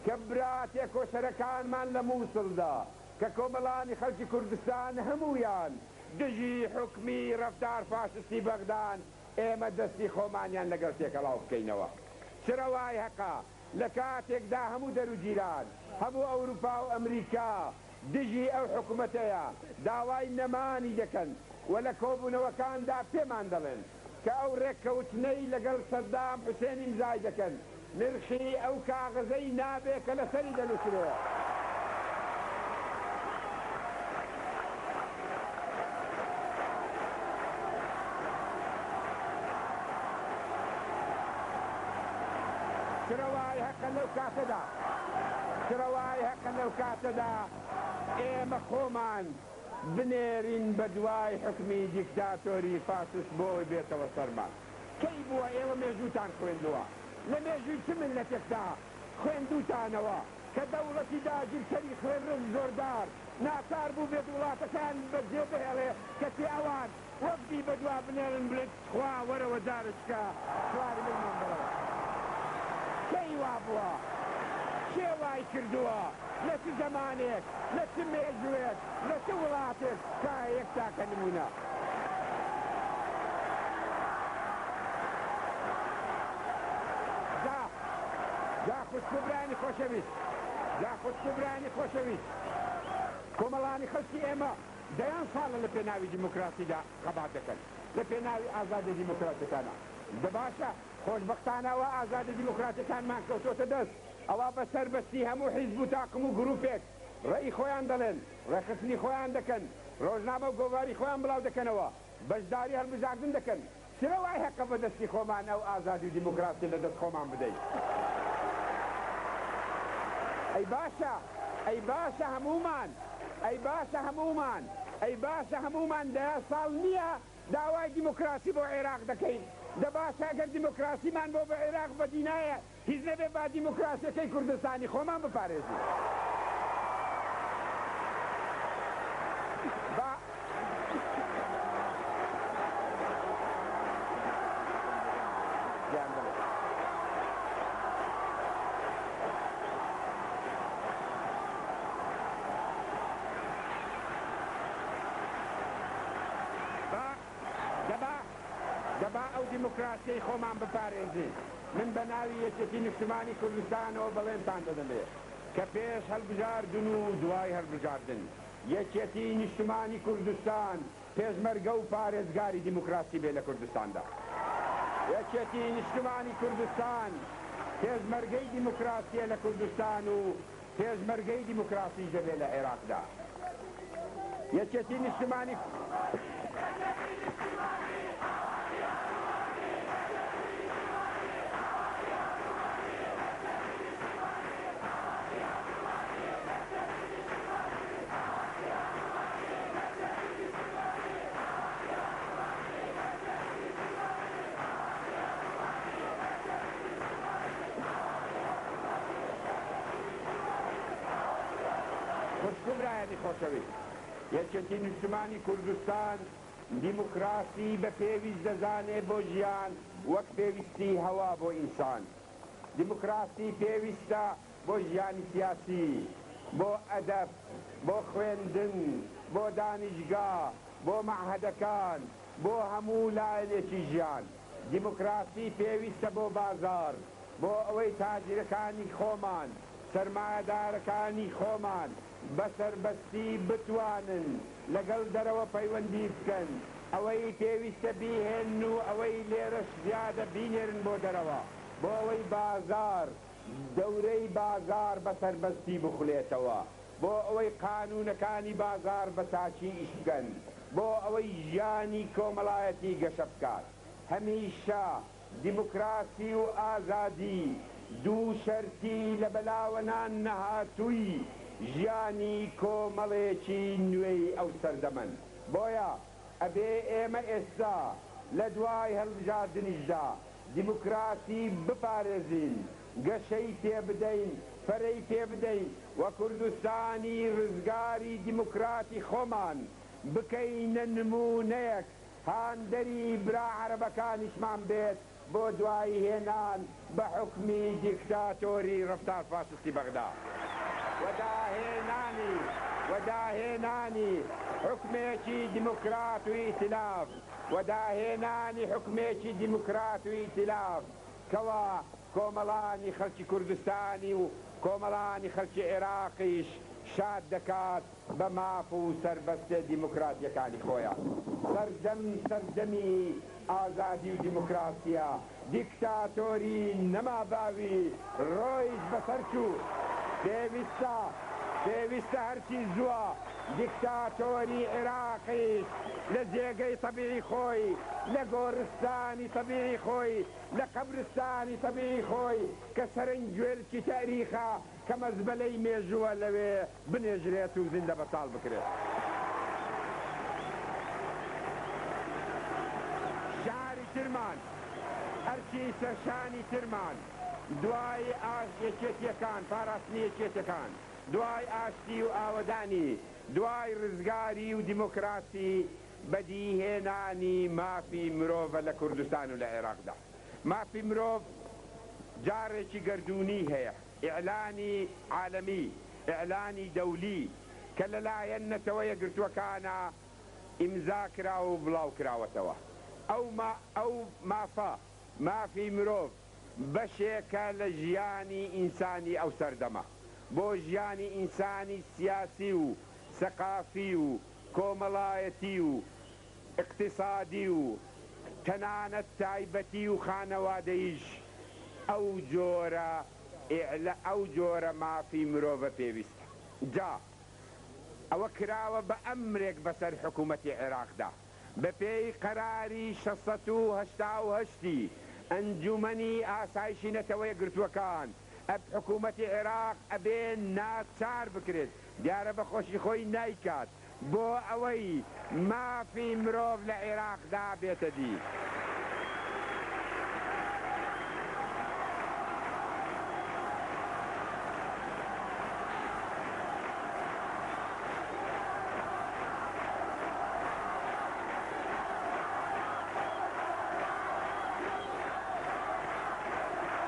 کە برا تێکۆشەرەکانمان لە موسڵدا. کە کۆمەڵانی خەڵکی کوردستان هەموویان دژی حوکمی ڕەفتار فاشستی بەغدان، ئێمە دەستی خۆمانیان لەگەڵ تێکەڵاو بکەینەوە؟ چ ڕەوای هەقە لە کاتێکدا هەموو دەروجیران، هەموو ئەوروپا و ئەمریکا دژی ئەو حکومەتەیە، داوای نەمانی دەکەن و لە کۆبوونەوەکاندا پێمان دەڵێن کە ئەو ڕێککەوتنەی لەگەڵ سەدام حوسێن ئیمزای دەکەن نرخی ئەو کاغەزەی نابێ کە لەسەری دەنووسرێ. چ ڕەوای هەقە لەو کاتەدا، چ ڕەوای هەقە لەو کاتەدا ئێمە خۆمان بنێرین بە دوای حوکمی دیکتاتۆری فاشست بۆ ئەوەی بێتەوە سەرمان؟ کەی بووە ئێوە مێژووتان خوێندووە؟ لە مێژووی چ میللەتێکدا خوێندووتانەوە کە دەوڵەتی داگیرکەری خوێنڕێژ زۆردار ناچار بووبێت وڵاتەکەیان بەجێ بهێڵێ کەچی ئەوان وەفدی بەدوا بنێرن بڵێن تخوا وەرەوە جارێکیکە سواری ملمان بەرەوە؟ کەی وابووە؟ کێ وای کردووە؟ لە چ زەمانێک؟ لە چ مێژووێک؟ لە چ وڵاتێک؟ تکایە یەک تاکە نموونە. جا جا خوشک و برایانی خۆشەویست، جا خوشک و برایانی خۆشەویست، کۆمەڵانی خەڵکی ئێمە دەیان ساڵە لە پێناوی دیموکراسیدا خەبات دەکەن، لە پێناوی ئازادیە دیموکراسیەکانا. دە باشە خۆشبەختانە ئەوا ئازادیە دیموکراسیەکانمان کەوتۆتە دەست، ئەوا بە سەربەستی هەموو حیزب و تاقم و گروپێک ڕەئی خۆیان دەڵێن، ڕێکخستنی خۆیان دەکەن، ڕۆژنامە و گۆڤاری خۆیان بڵاو دەکەنەوە، بەشداری هەڵبژاردن دەکەن. چ رەوای هەقە بە دەستی خۆمان ئەو ئازادی و دیموکراسیە لە دەست خۆمان بدەین؟ ئەی باشە، ئەی باشە هەموومان، ئەی باشە هەموومان، ئەی باشە هەموومان دەیان ساڵ نییە داوای دیموکراسی بۆ عێراق دەکەین؟ دە باشە ئەگەر دیموکراسیمان بۆ بە عێراق بەدی نایە، هیچ نەبێ با دیموکراسیەکەی کوردستانی خۆمان بپارێزین. با گیان بڵێ. با دەبا دەبا ئەو دیموکراسیەی خۆمان بپارێزین. من بە ناوی یەکێتی نیشتمانی کوردستانەوە بەڵێنتان دەدەمێ کە پێش هەڵبژاردن و دوای هەڵبژاردن یەکێتی نیشتمانی کوردستان پێشمەرگە و پارێزگاری دیموکراسی بێ لە کوردستاندا. یەکێتی نیشتمانی کوردستان پێشمەرگەی دیموکراسیە لە کوردستان و پێشمەرگەی دیموکراسیش دەبێ لە عێراقدا. یەکێتی نیشتمانی. خوشک و برایانی خۆشەویست، یەکێتی نیشتمانی کوردستان دیموکراسی بە پێویست دەزانێ بۆ ژیان وەک پێویستی هەوا بۆ ئینسان. دیموکراسی پێویستە بۆ ژیانی سیاسی، بۆ ئەدەب، بۆ خوێندن، بۆ دانیشگا، بۆ مەعهەدەکان، بۆ هەموو لایەنێکی ژیان. دیموکراسی پێویستە بۆ بازاڕ، بۆ ئەوەی تاجرەکانی خۆمان، سەرمایەدارەکانی خۆمان بە سەربەستی بتوانن لەگەڵ دەرەوە پەیوەندی بکەن، ئەوەی پێویستە بیهێنن و ئەوەی لێرەش زیادە بینێرن بۆ دەرەوە، بۆ ئەوەی بازاڕ، دەورەی بازاڕ بە سەربەستی بخولێتەوە، بۆ ئەوەی قانوونەکانی بازاڕ بە چاکی ئیش بکەن، بۆ ئەوەی ژیانی کۆمەڵایەتی گەشە بکات. هەمیشە دیموکراسی و ئازادی دوو شەرتی لە بەلاوەنان نەهاتووی ژیانی کۆمەڵێکی نوێی ئەو سەردەمەن. بۆیە ئەبێ ئێمە ئێستا لە دوای هەڵبژاردنیشدا دیموکراسی بپارێزین، گەشەی پێ بدەین، پەرەی پێ بدەین و کوردستانی ڕزگاری دیموکراتی خۆمان بکەینە نموونەیەک هاندەری برا عەرەبەکانیشمان بێت بۆ دوایی هێنان بە حوکمی دیکتاتۆری ڕەفتار فاشستی بەغدا و داهێنانی. و داهێنانی حوکمێکی دیموکرات و ئیتلاف و داهێنانی حوکمێکی دیموکرات و ئیتلاف کەوا کۆمەڵانی خەڵکی کوردستانی و کۆمەڵانی خەڵکی عێراقیش شاد دەکات بە ماف و سەربەستێ دیموکراتیەکانی خۆیان. سەردەم سەردەمی ئازادی و دیموکراسیە، دیکتاتۆری نەما باوی ڕۆیشت بەسەر چوو. پێویستە پێویستە هەرچی زووە دیکتاتۆری عێراقیش لە جێگەی تەبیعی خۆی، لە گۆڕستانی تەبیعی خۆی، لە قەبرستانی تەبیعی خۆی کە سەرنگوێلکی تەئریخە، کە مەزبەلەی مێژووە لەوێ بنێژرێت و زیندە بەچاڵ بکرێت. شاری ترمان، ئەرکی سەرشانی ترمان دوای ئاش یەکێتیەکان، پاراستنی یەکێتەکان، دوای ئاشتی و ئاوەدانی، دوای رزگاری و دیمۆکراسی، بەدیهێنانی مافی مرۆڤە لە کوردستان و لە عێراقدا. مافی مرۆڤ جاڕێکی گەردوونی هەیە، ئیعلانی عالەمی، ئیعلانی دەولی، کە لەلایەن نەتەوە یەکگرتووەکانە ئیمزا کراوە و بڵاو کراوەتەوە. ئەو ئەو مافە، مافی مرۆڤ، بەشێکە لە ژیانی ئینسانی ئەو سەردەمە. بۆ ژیانی ئینسانی سیاسی و سەقافی و کۆمەڵایەتی و ئیقتیسادی و تەنانەت تایبەتی و خانەوادەییش ئەو جۆرە ئیعلە ئەو جۆرە مافی مرۆڤە پێویستە. جا ئەوە کراوە بە ئەمرێک بەسەر حکوومەتی عێراقدا بە پێی قەراری 688 ی ئەنجوومەنی ئاسایشی نەتەوە یەکگرتووەکان ئەب حکوومەتی عێراق ئەبێ ناچار بکرێت دیارە بە خۆشی خۆی نایکات بۆ ئەوەی مافی مرۆڤ لە عێراقدا بێتە دی.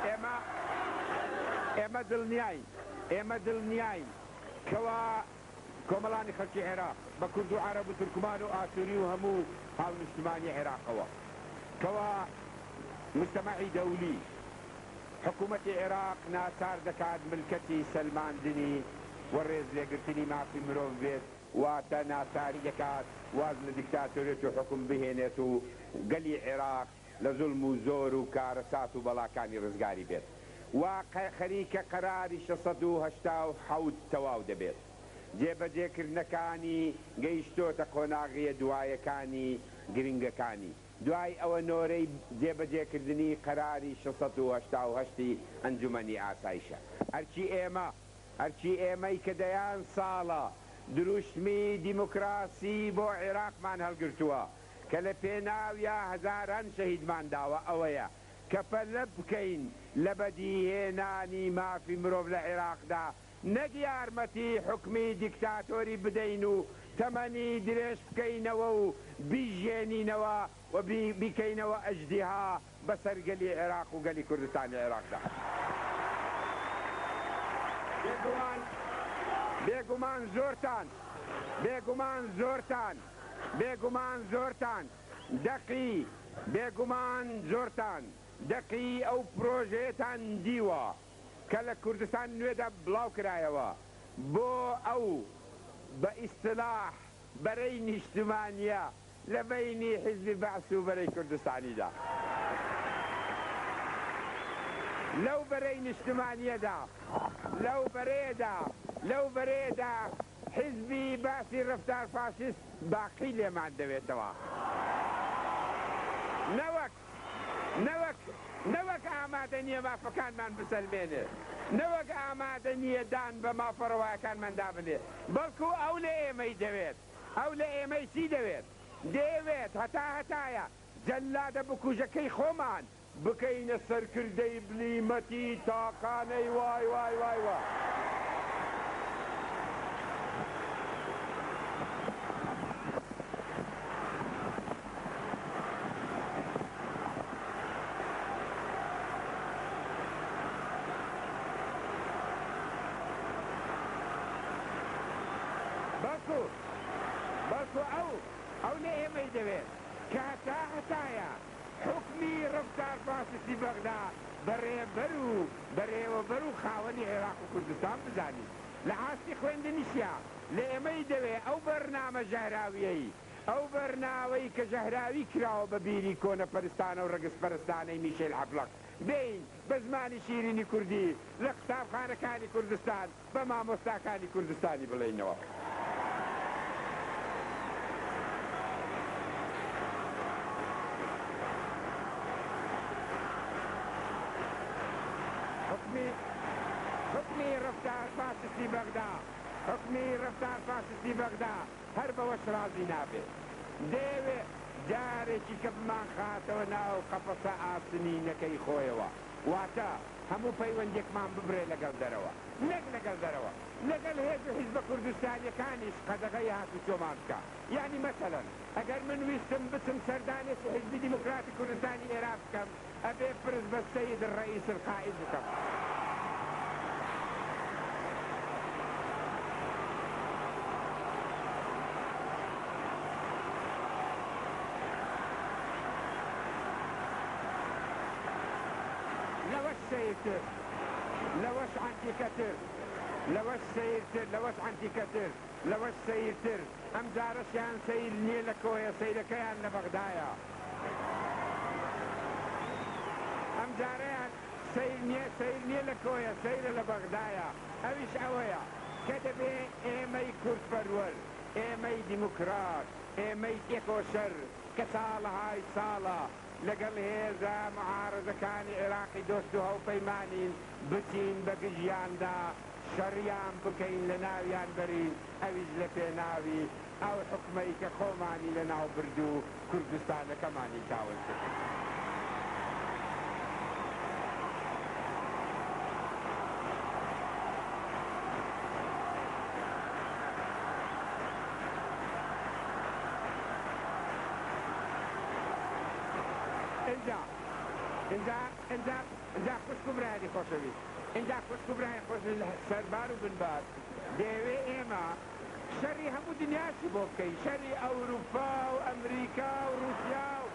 ئێمە ئێمە دڵنیاین ئێمە دڵنیاین کەوا کۆمەڵانی خەڵکی عێراق، بە کورد و عەرەب و تورکمان و ئاسوری و هەموو هاونیشتمانی عێراقەوە، کەوا موجتەمەعی دەولی، حکومەتی عێراق ناچار دەکات ملکەچی سەلماندنی و ڕێزلێگرتنی مافی مرۆڤ بێت، واتە ناچاری دەکات واز لە دیکتاتۆریەت و حوکم بهێنێت و گەلی عێراق لە زوڵم و زۆر و کارەسات و بەڵاکانی ڕزگاری بێت. وا خەریکە قەراری 687 تەواو دەبێت. جێبەجێکردنەکانی گەیشتۆتە قۆناغیە دوایەکانی گرنگەکانی. دوای ئەوە نۆرەی جێبەجێکردنی قەراری 688 ی ئەنجومەنی ئاسایشە. ئەرکی ئێمە، ئەرکی ئێمەی کە دەیان ساڵە دروشمی دیموکراسی بۆ عێراقمان هەڵگرتووە، کە لە پێناویا هەزاران شەهیدمان داوە ئەوەیە کە پەلە بکەین لە بەدیهێنانی مافی مرۆڤ لە عێراقدا نەک یارمەتی حوکمی دیکتاتۆری بدەین و تەمەنی درێژ بکەینەوە و بیژیێنینەوە و بیکەینەوە ئەژدیها بەسەر گەلی عێراق و گەلی کوردستانی عێراقدا. بێگومان بێگومان زۆرتان بێگومان زۆرتان بێگومان زۆرتان دەقی بێگومان زۆرتان دەقی ئەو پرۆژەیەتان دیوە کە لە کوردستان نوێدا بڵاو کرایەوە بۆ ئەو بە ئیستلاح بەرەی نیشتمانیە لە بەینی حیزبی بەعس و بەرەی کوردستانیدا. لەو بەرەی نیشتمانیەدا، لەو بەرەیەدا، لەو بەرەیەدا حیزبی بەعسی ڕەفتار فاشیست باقی لێمان دەوێتەوە. نەوەک، نەوەک، نەوەک ئامادە نییە مافەکانمان بسەلمێنێ، نەوەک ئامادە نییە دان بە مافە ڕەواکانماندا بنێ، بەڵکو ئەو لە ئێمەی دەوێت. ئەو لە ئێمەی چی دەوێت؟ دەیەوێت هەتا هەتایە جەلادە بکوژەکەی خۆمان بکەینە سەرکردەی بلیمەتی تاقانەی وای وای وای وای. بەڵکو بەڵکو ئەو ئەو لە ئێمەی دەوێت کە هەتا هەتایە حوکمی ڕەفتار فاشستی بەغدا بە ڕێبەر و بەرێوەبەر و خاوەنی عێراق و کوردستان بزانین. لە ئاستی خوێندنیشیا لە ئێمەی دەوێ ئەو بەرنامە ژەهراویەی ئەو بەرناوەی کە ژەهراوی کراوە بە بیری کۆنەپەرستانە و ڕەگزپەرستانەی میشێل عەفلەق بێین بە زمانی شیرینی کوردی لە قوتابخانەکانی کوردستان بە مامۆستاکانی کوردستانی بڵێینەوە. حوکمی حوکمی ڕەفتار فاشستی بەغدا حوکمی ڕەفتار فاشستی بەغدا هەر بەوەش ڕازی نابێ دەیەوێ جارێکی کە بمانخاتەوە ناو قەفەسە ئاسنینەکەی خۆیەوە واتە هەموو پەیوەندیەکمان ببرێ لەگەڵ دەرەوە نەک لەگەڵ دەرەوە لەگەل هێز و حیزبە کوردستانیەکانیش قەدەغەی هاتوچۆمان بکا یانی مەسەلەن ئەگەر من ویستم بچم سەردانێکی حیزبی دیموکراتی کوردستانی ئێران بکەم ئەبێ پرس بە سەید الرئیس القائد بکەم. لەوەش سەیرتر، لەوەش عەنتیکەتر، لەوەش سەیرتر، لەوەش عەنتیکەتر، لەوەش سەیرتر، ئەمجارەشیان سەیر نیە لە کۆیە، سەیرەکەیان لە بەغدایە. ئەمجارەیان سەیر نیە، سەیر نیە لە کۆیە، سەیرە لە بەغدایە. ئەویش ئەوەیە کە دەبێ ئێمەی کوردپەروەر، ئێمەی دیموکرات، ئێمەی تێکۆشەر کە ساڵەهای ساڵە لەگەڵ هێزە معارەزەکانی عێراقی دۆست و هاوپەیمانین، بچین بە گژیاندا شەڕیان بکەین لەناویان بەرین، ئەویش لە پێناوی ئەو حوکمەی کە خۆمانی لەناو برد و کوردستانەکەمانی کاول کرد. ئینجا ئینجا ئینجا ئینجا خوشک و برایانی خۆشەویست ئینجا خوشک و برایان خۆشەویست لە سەربار و بنبار دەیەوێ ئێمە شەری هەموو دنیاشی بۆ بکەین شەری ئەوروپا و ئەمریکا و ڕوسیا و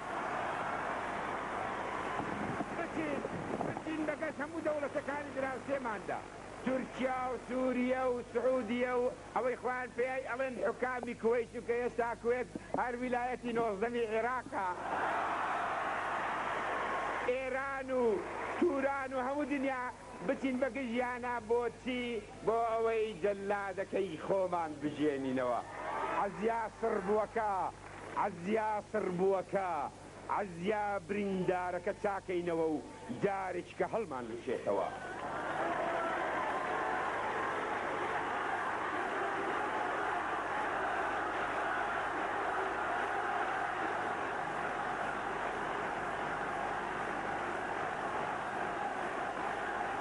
بچین بچین بەگەش هەموو دەوڵەتەکانی دراوسێماندا تورکیا و سوریە و سعودیە و ئەوەی خۆیان پێی ئەڵێن حوکامی کوەیت چونکە هێشتا کوێت هەر ویلایەتی نۆزدەمی عێراقە ئێران و توران و هەموو دنیا بچین بە گژیانا بۆچی بۆ ئەوەی جەلادەکەی خۆمان بژیێنینەوە عەزیا سڕبووەکە عەزیا سڕبووەکە عەزیا بریندارەکە چاکەینەوە و جارێکیکە هەڵمان لوشێتەوە.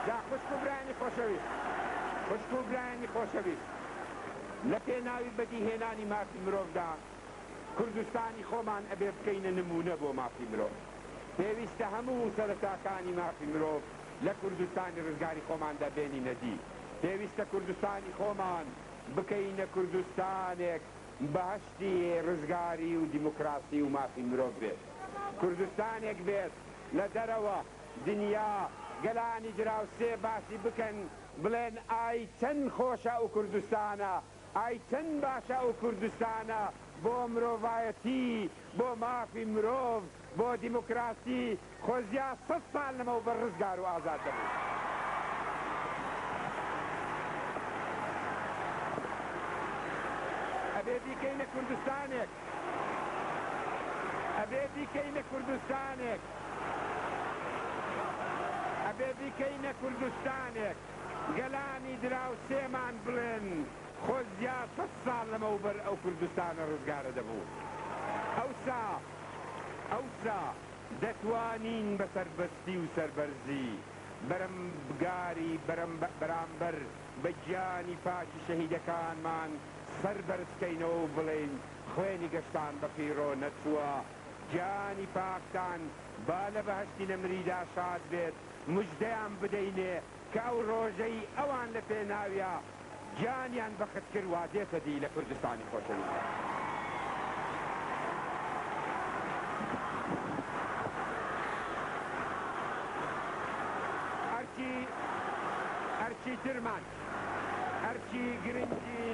جا خوشک و برایانی خۆشەویست، خوشک و برایانی خۆشەویست، لە پێناوی بەدیهێنانی مافی مرۆڤدا، کوردستانی خۆمان ئەبێ بکەینە نموونە بۆ مافی مرۆڤ. پێویستە هەموو سەرەتاکانی مافی مرۆڤ لە کوردستانی ڕزگاری خۆماندا بێنینە دی. پێویستە کوردستانی خۆمان بکەینە کوردستانێک بەهەشتی ڕزگاری و دیموکراسی و مافی مرۆڤ بێت. کوردستانێک بێت لە دەرەوە دنیا گەلانی دراوسێ باسی بکەن بڵێن ئای چەند خۆشە ئەو کوردستانە، ئای چەند باشە ئەو کوردستانە بۆ مرۆڤایەتی، بۆ مافی مرۆڤ، بۆ دیموکراسی، خۆزیا سەد ساڵ لەمەوبەر ڕزگار و ئازاد دەبوو. ئەبێ بیکەینە کوردستانێک. ئەبێ بیکەینە کوردستانێک. ئەبێ بیکەینە کوردستانێک گەلانی دراوسێمان بڵێن خۆزیا سەد ساڵ لەمەوبەر ئەو کوردستانە ڕزگارە دەبوو. ئەوسا ئەوسا دەتوانین بە سەربەستی و سەربەرزی بەرەمگاری بەرامبەر بە گیانی پاکی شەهیدەکانمان سەر بەرز کەینەوە و بڵێین خوێنی گەشتان بە فیڕۆ نەچووە، گیانی پاکتان با لە بەهەشتی نەمریدا شاد بێت، مژدەیان بدەینێ کە ئەو ڕۆژەی ئەوان لە پێناویا. گیانیان بەخت کرد وا دێتە دی لە کوردستانی خۆشەویستدا. ئەرکی ئەرکی ترمان ئەرکی گرنگی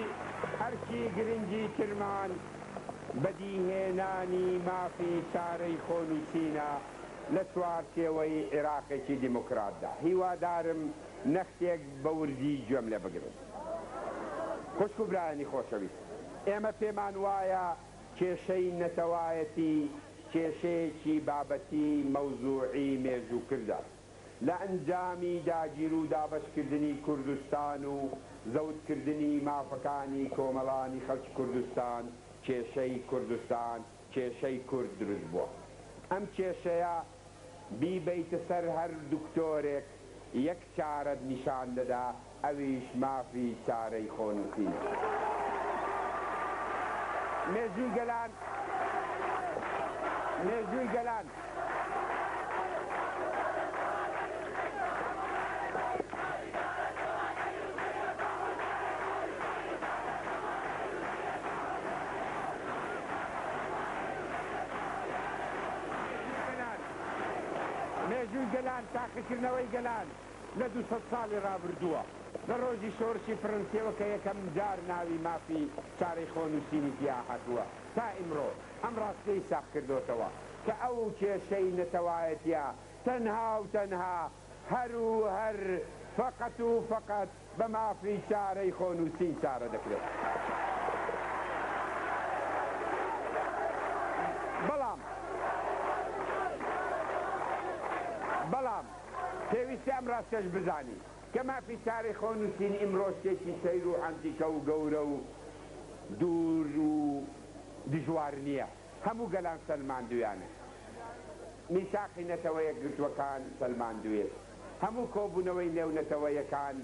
ئەرکی گرنگی ترمان بەدیهێنانی مافی چارەی خۆنووسینە لە چوارچێوەی عیراقێکی دیموکراتدا. هیوادارم نەختێک بە وردی گوێم لێ بگرن. خوشک و برایانی خۆشەویست، ئێمە پێمان وایە کێشەی نەتەوایەتی کێشەیەکی بابەتی مەوزوعی مێژووکردە. لە ئەنجامی داگیر و دابەشکردنی کوردستان و زەوتکردنی مافەکانی کۆمەڵانی خەڵکی کوردستان، کێشەی کوردستان، کێشەی کورد دروست بووە. ئەم کێشەیە بیبەیتە سەر هەر دکتۆرێک یەک چارەت نیشان دەدا ئەویش مافی چارەی خۆنووسینە. مێژووی گەلان مێژووی گەلان. مێژووی گەلان، تاقیکردنەوەی گەلان لە 200 ساڵی ڕابردووە، لە ڕۆژی شۆڕشی فڕەنسیەوە کە یەکەم جار ناوی مافی چارەی خۆنووسینی تیا هاتووە تا ئیمڕۆ، ئەم ڕاستیەی ساغ کردۆتەوە کە ئەو کێشەی نەتەوایەتیە تەنها و تەنها هەر و هەر فەقەت و فەقەت بە مافی چارەی خۆنووسین چارە دەکرێت. بەڵام بەڵام پێویستە ئەم ڕاستیەش بزانین کە مافی چارەی خۆنووسین ئیمڕۆ شتێکی سەیر و عەنتیکە و گەورە و دوور و دژوار نییە. هەموو گەلان سەلماندوویانە. میساقی نەتەوە یەکگرتووەکان سەلماندوویەتی. هەموو کۆبوونەوەی نێونەتەوەیەکان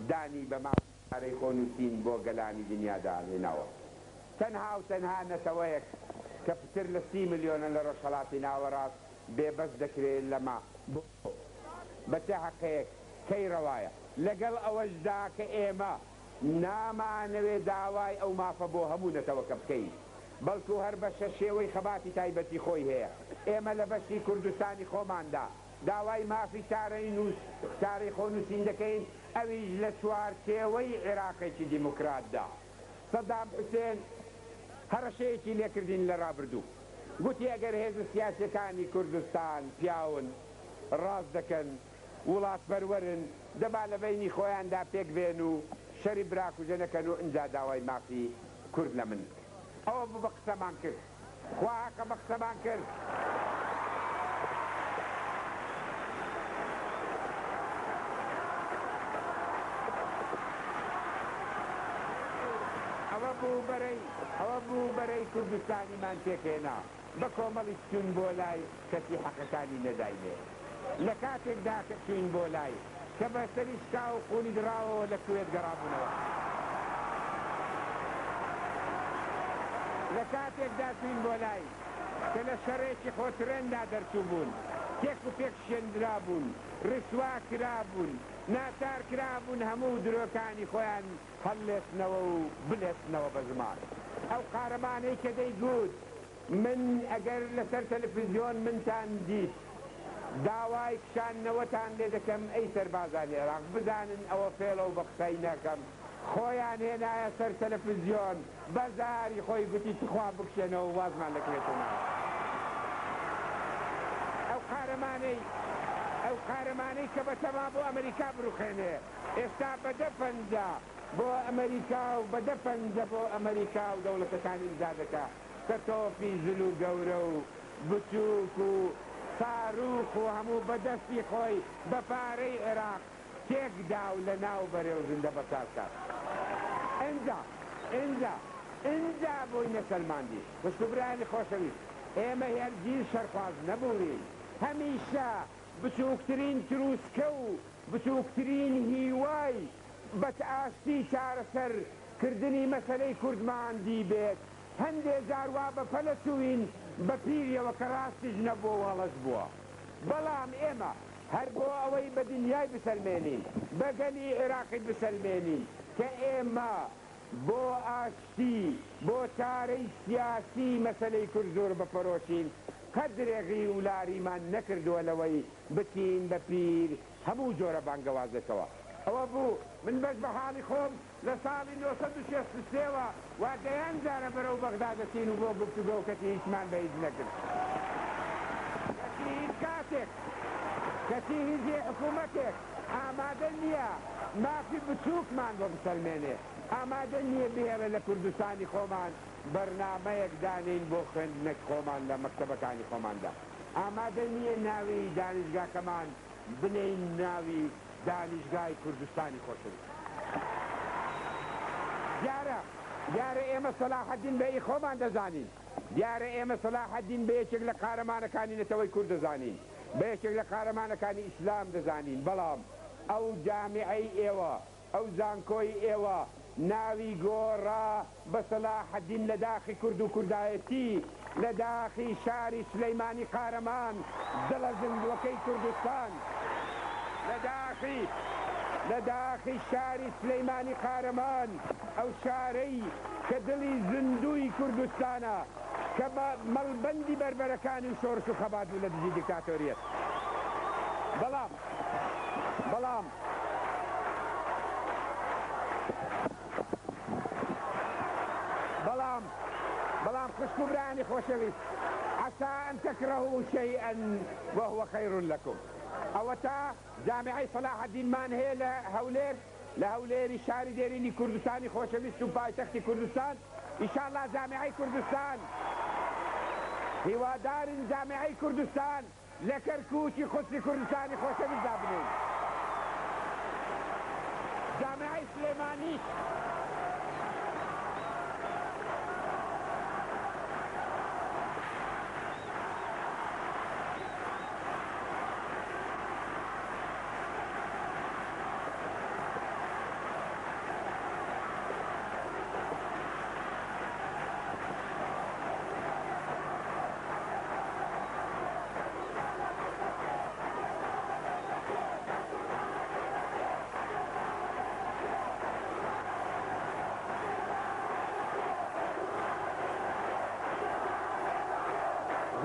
دانی بە مافی چارەی خۆنووسین بۆ گەلانی دنیادا هێناوە. تەنها و تەنها نەتەوەیەک کە پتر لە 30 ملیۆنە لە ڕۆژهەڵاتی ناوەڕاست بێبەش دەکرێ لەمە. بۆ؟ بە چ هەقێک؟ کەی ڕەوایە؟ لەگەڵ ئەوەشدا کە ئێمە نامانەوێ داوای ئەو مافە بۆ هەموو نەتەوەکە بکەین، بەڵکو هەر بەشە شێوەی خەباتی تایبەتی خۆی هەیە. ئێمە لە بەشی کوردستانی خۆماندا داوای مافی چارەی خۆنووسین دەکەین، ئەویش لە چوارچێوەی عێراقێکی دیموکراتدا. سەدام حوسێن هەڕەشەیەکی لێکردین لە ڕابردوو، گوتی ئەگەر هێزە سیاسییەکانی کوردستان پیاون، ڕاست دەکەن، وڵاتپەروەرن، دەبا لە بەینی خۆیاندا پێک بێن و شەری براکوژە نەکەن و ئنجا داوای مافی کورد لە من بکەن. ئەوە بوو بە قسەمان کرد. خوا هەقە بە قسەمان کرد. ئەوە بوو بەرەی ئەوە بوو بەرەی کوردستانیمان پێکهێنا. بە کۆمەڵیک چووین بۆ لای کەچی حەقەکانی نەداینێ. لە کاتێکدا کە چووین بۆ لای، کە بە سەری شکاو و قوونی دڕاوەوە لە کوێت گەڕابوونەوە. لە کاتێکدا چووین بۆ لای، کە لە شەڕێکی خۆترێندا دەرچووبوون، تێک و پێک شێندرابوون، ڕیسوا کرابوون، ناچار کرابوون هەموو درۆکانی خۆیان هەڵلێسنەوە و بلێسنەوە بە زمان. ئەو قارەمانەی کە دەیگوت، من ئەگەر لەسەر تەلەفزیۆن منتان دیت داوای کشاندنەوەتان لێ دەکەم ئەی سەربازانی عێراق بزانن ئەوە فێڵە و بە قسەی ناکەم خۆیان هێنایە سەر تەلەفزیۆن بە زاری خۆی گوتی تخوا بکشێنەوە وازمان لە کوێت هێناوە ئەو قارەمانەی ئەو قارەمانەی کە بەتەما بۆ ئەمریکا بروخێنێ ئێستا بە دە پەنجە بۆ ئەمریکا و بە دە پەنجە بۆ ئەمریکا و دەوڵەتەکان ئیمزا دەکا کە تۆپی زل و گەورە و بچووک و ساروخ و هەموو بە دەستی خۆی بە پارەی عێراق تێک دا و لە ناو بەرێ و زیندە بەچال کات. ئینجا ئینجا ئینجا بۆی نەسەلماندی. خوشک و برایانی خۆشەویست ئێمە هەرگیز شەرخواز نەبووین. هەمیشە بچووکترین تروسکە و بچووکترین هیوای بە ئاشتی چارەسەر کردنی مەسەلەی کوردمان دیبێت، هەندێ جار وا بە پەلە چووین بە پیریەوە کە ڕاستیش نەبووە و هەڵەش بووە. بەڵام ئێمە هەر بۆ ئەوەی بە دنیای بسەلمێنین، بە گەلی عێراقی بسەلمێنین کە ئێمە بۆ ئاشتی، بۆ چارەی سیاسی مەسەلەی کورد زۆر بە پەرۆشین، قەدرێ غی و لاریمان نەکردووە لەوەی بچین بە پیر هەموو جۆرە بانگەوازێکەوە. ئەوە بوو من بەش بە حاڵی خۆم لە ساڵی 963 وە وا دەیان جارە بەرەو بەغدا دەچین و بۆ گفتوگۆ کەچی هیچمان بە هیچ نەکرد. کەچی هیچ کاتێک، کەچی هیچ حکوومەتێک ئامادە نییە مافی بچووکمان بۆ بسەلمێنێ، ئامادە نییە بهێڵێ لە کوردستانی خۆمان بەرنامەیەک دانێین بۆ خوێندنەک خۆمان لە مەکتەبەکانی خۆماندا، ئامادە نییە ناوی دانیشگاکەمان بنێین ناوی دانیشگای کوردستانی خۆشەویست. دیارە دیارە ئێمە سەلاحەدین بە ئی خۆمان دەزانین، دیارە ئێمە سەلاحەدین بە یەکێک لە قارەمانەکانی نەتەوەی کورد دەزانین، بە یەکێک لە قارەمانەکانی ئیسلام دەزانین، بەڵام ئەو جامیعەی ئێوە، ئەو زانکۆی ئێوە ناوی گۆڕا بە سەلاحەدین لە داخی کورد و کوردایەتی، لە داخی شاری سولەیمانی قارەمان، دڵە زیندووەکەی کوردستان، لە داخی لە داخی شاری سولەیمانی قارەمان، ئەو شارەی کە دڵی زیندووی کوردستانە، کە بە مەڵبەندی بەربەرەکانی و شۆڕش و خەبات بوو لە دژی دیکتاتۆریەت. بەڵام بەڵام بەڵام بەڵام خوشک و برایانی خۆشەویست، عسى ان تكرهوا شيئا وهو خير لكم. ئەوەتا جامیعەی سەلاحەدینمان هەیە لە هەولێر، لە هەولێری شاری دێرینی کوردستانی خۆشەویست و پایتەختی کوردستان، ئیشاڵا جامیعەی کوردستان، هیوادارین جامیعەی کوردستان لە کەرکوکی قودسی کوردستانی خۆشەویست دابنێین. جامیعەی سلێمانیش.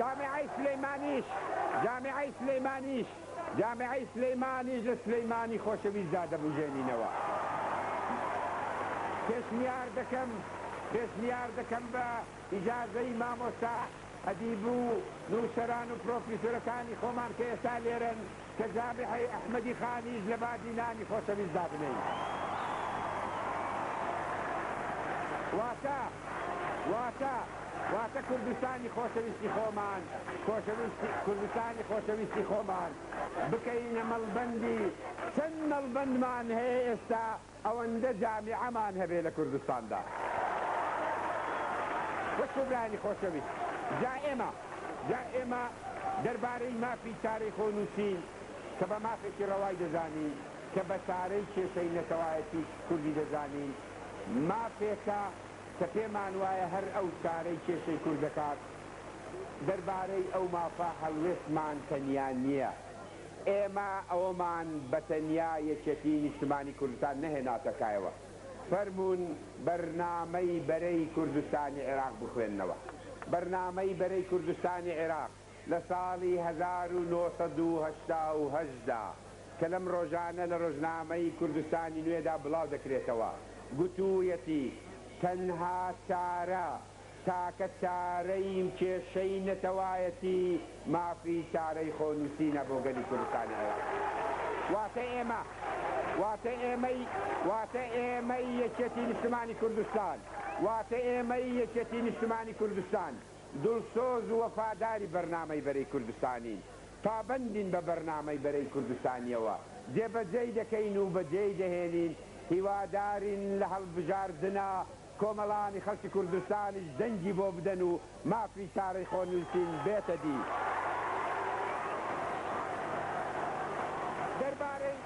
جامیعەی سلیمانیش جامیعەی سلیمانیش جامیعەی سلیمانیش لە سلیمانی خۆشەویستدا دەبوژێنینەوە. پێشنیار دەکەم پێشنیار دەکەم بە ئیجازەی مامۆستا ئەدیب و نووسەران و پرۆفیسۆرەکانی خۆمان کە ئێستا لێرەن کە جامیعەی ئەحمەدی خانیش لە بادینانی خۆشەویست دابنێین. واتە واتە واتە کوردستانی خۆشەویستی خۆمان خۆشەویستی کوردستانی خۆشەویستی خۆمان بکەینە مەڵبەندی چەند مەڵبەندمان هەیە ئێستا ئەوەندە جامیعەمان هەبێ لە کوردستاندا. خوشک و برایانی خۆشەویست جا ئێمە جا ئێمە دەربارەی مافی چارەی خۆنووسین کە بە مافێکی ڕەوای دەزانین کە بە چارەی کێشەی نەتەوایەتی کوردی دەزانین مافێکە کە پێمان وایە هەر ئەو چارەی کێشەی کورد دەکات، دەربارەی ئەو مافە هەڵوێستمان تەنیا نییە. ئێمە ئەوەمان بە تەنیا یەکێتیی نیشتمانی کوردستان نەهێناتە کایەوە. فەرموون بەرنامەی بەرەی کوردستانی عێراق بخوێننەوە. بەرنامەی بەرەی کوردستانی عێراق لە ساڵی 1988 دا کە لەم ڕۆژانە لە ڕۆژنامەی کوردستانی نوێدا بڵاو دەکرێتەوە، گوتوویەتی، تەنها چارە، تاکە چارەی کێشەی نەتەوایەتی مافی چارەی خۆنووسینە بۆ گەلی کوردستانی عێراق. واتە ئێمە، واتە ئێمەی، واتە ئێمەی یەکێتی نیشتمانی کوردستان، واتە ئێمەی یەکێتی نیشتمانی کوردستان دڵسۆز و وەفاداری بەرنامەی بەرەی کوردستانین، پابەندین بە بەرنامەی بەرەی کوردستانییەوە، جێبەجێی دەکەین و بەجێی دەهێنین، هیوادارین لە هەڵبژاردنە کۆمەڵانی خەڵکی کوردستانیش دەنگی بۆ بدەن و مافی چارەی خۆنووسین بێتە دی. دەربارەی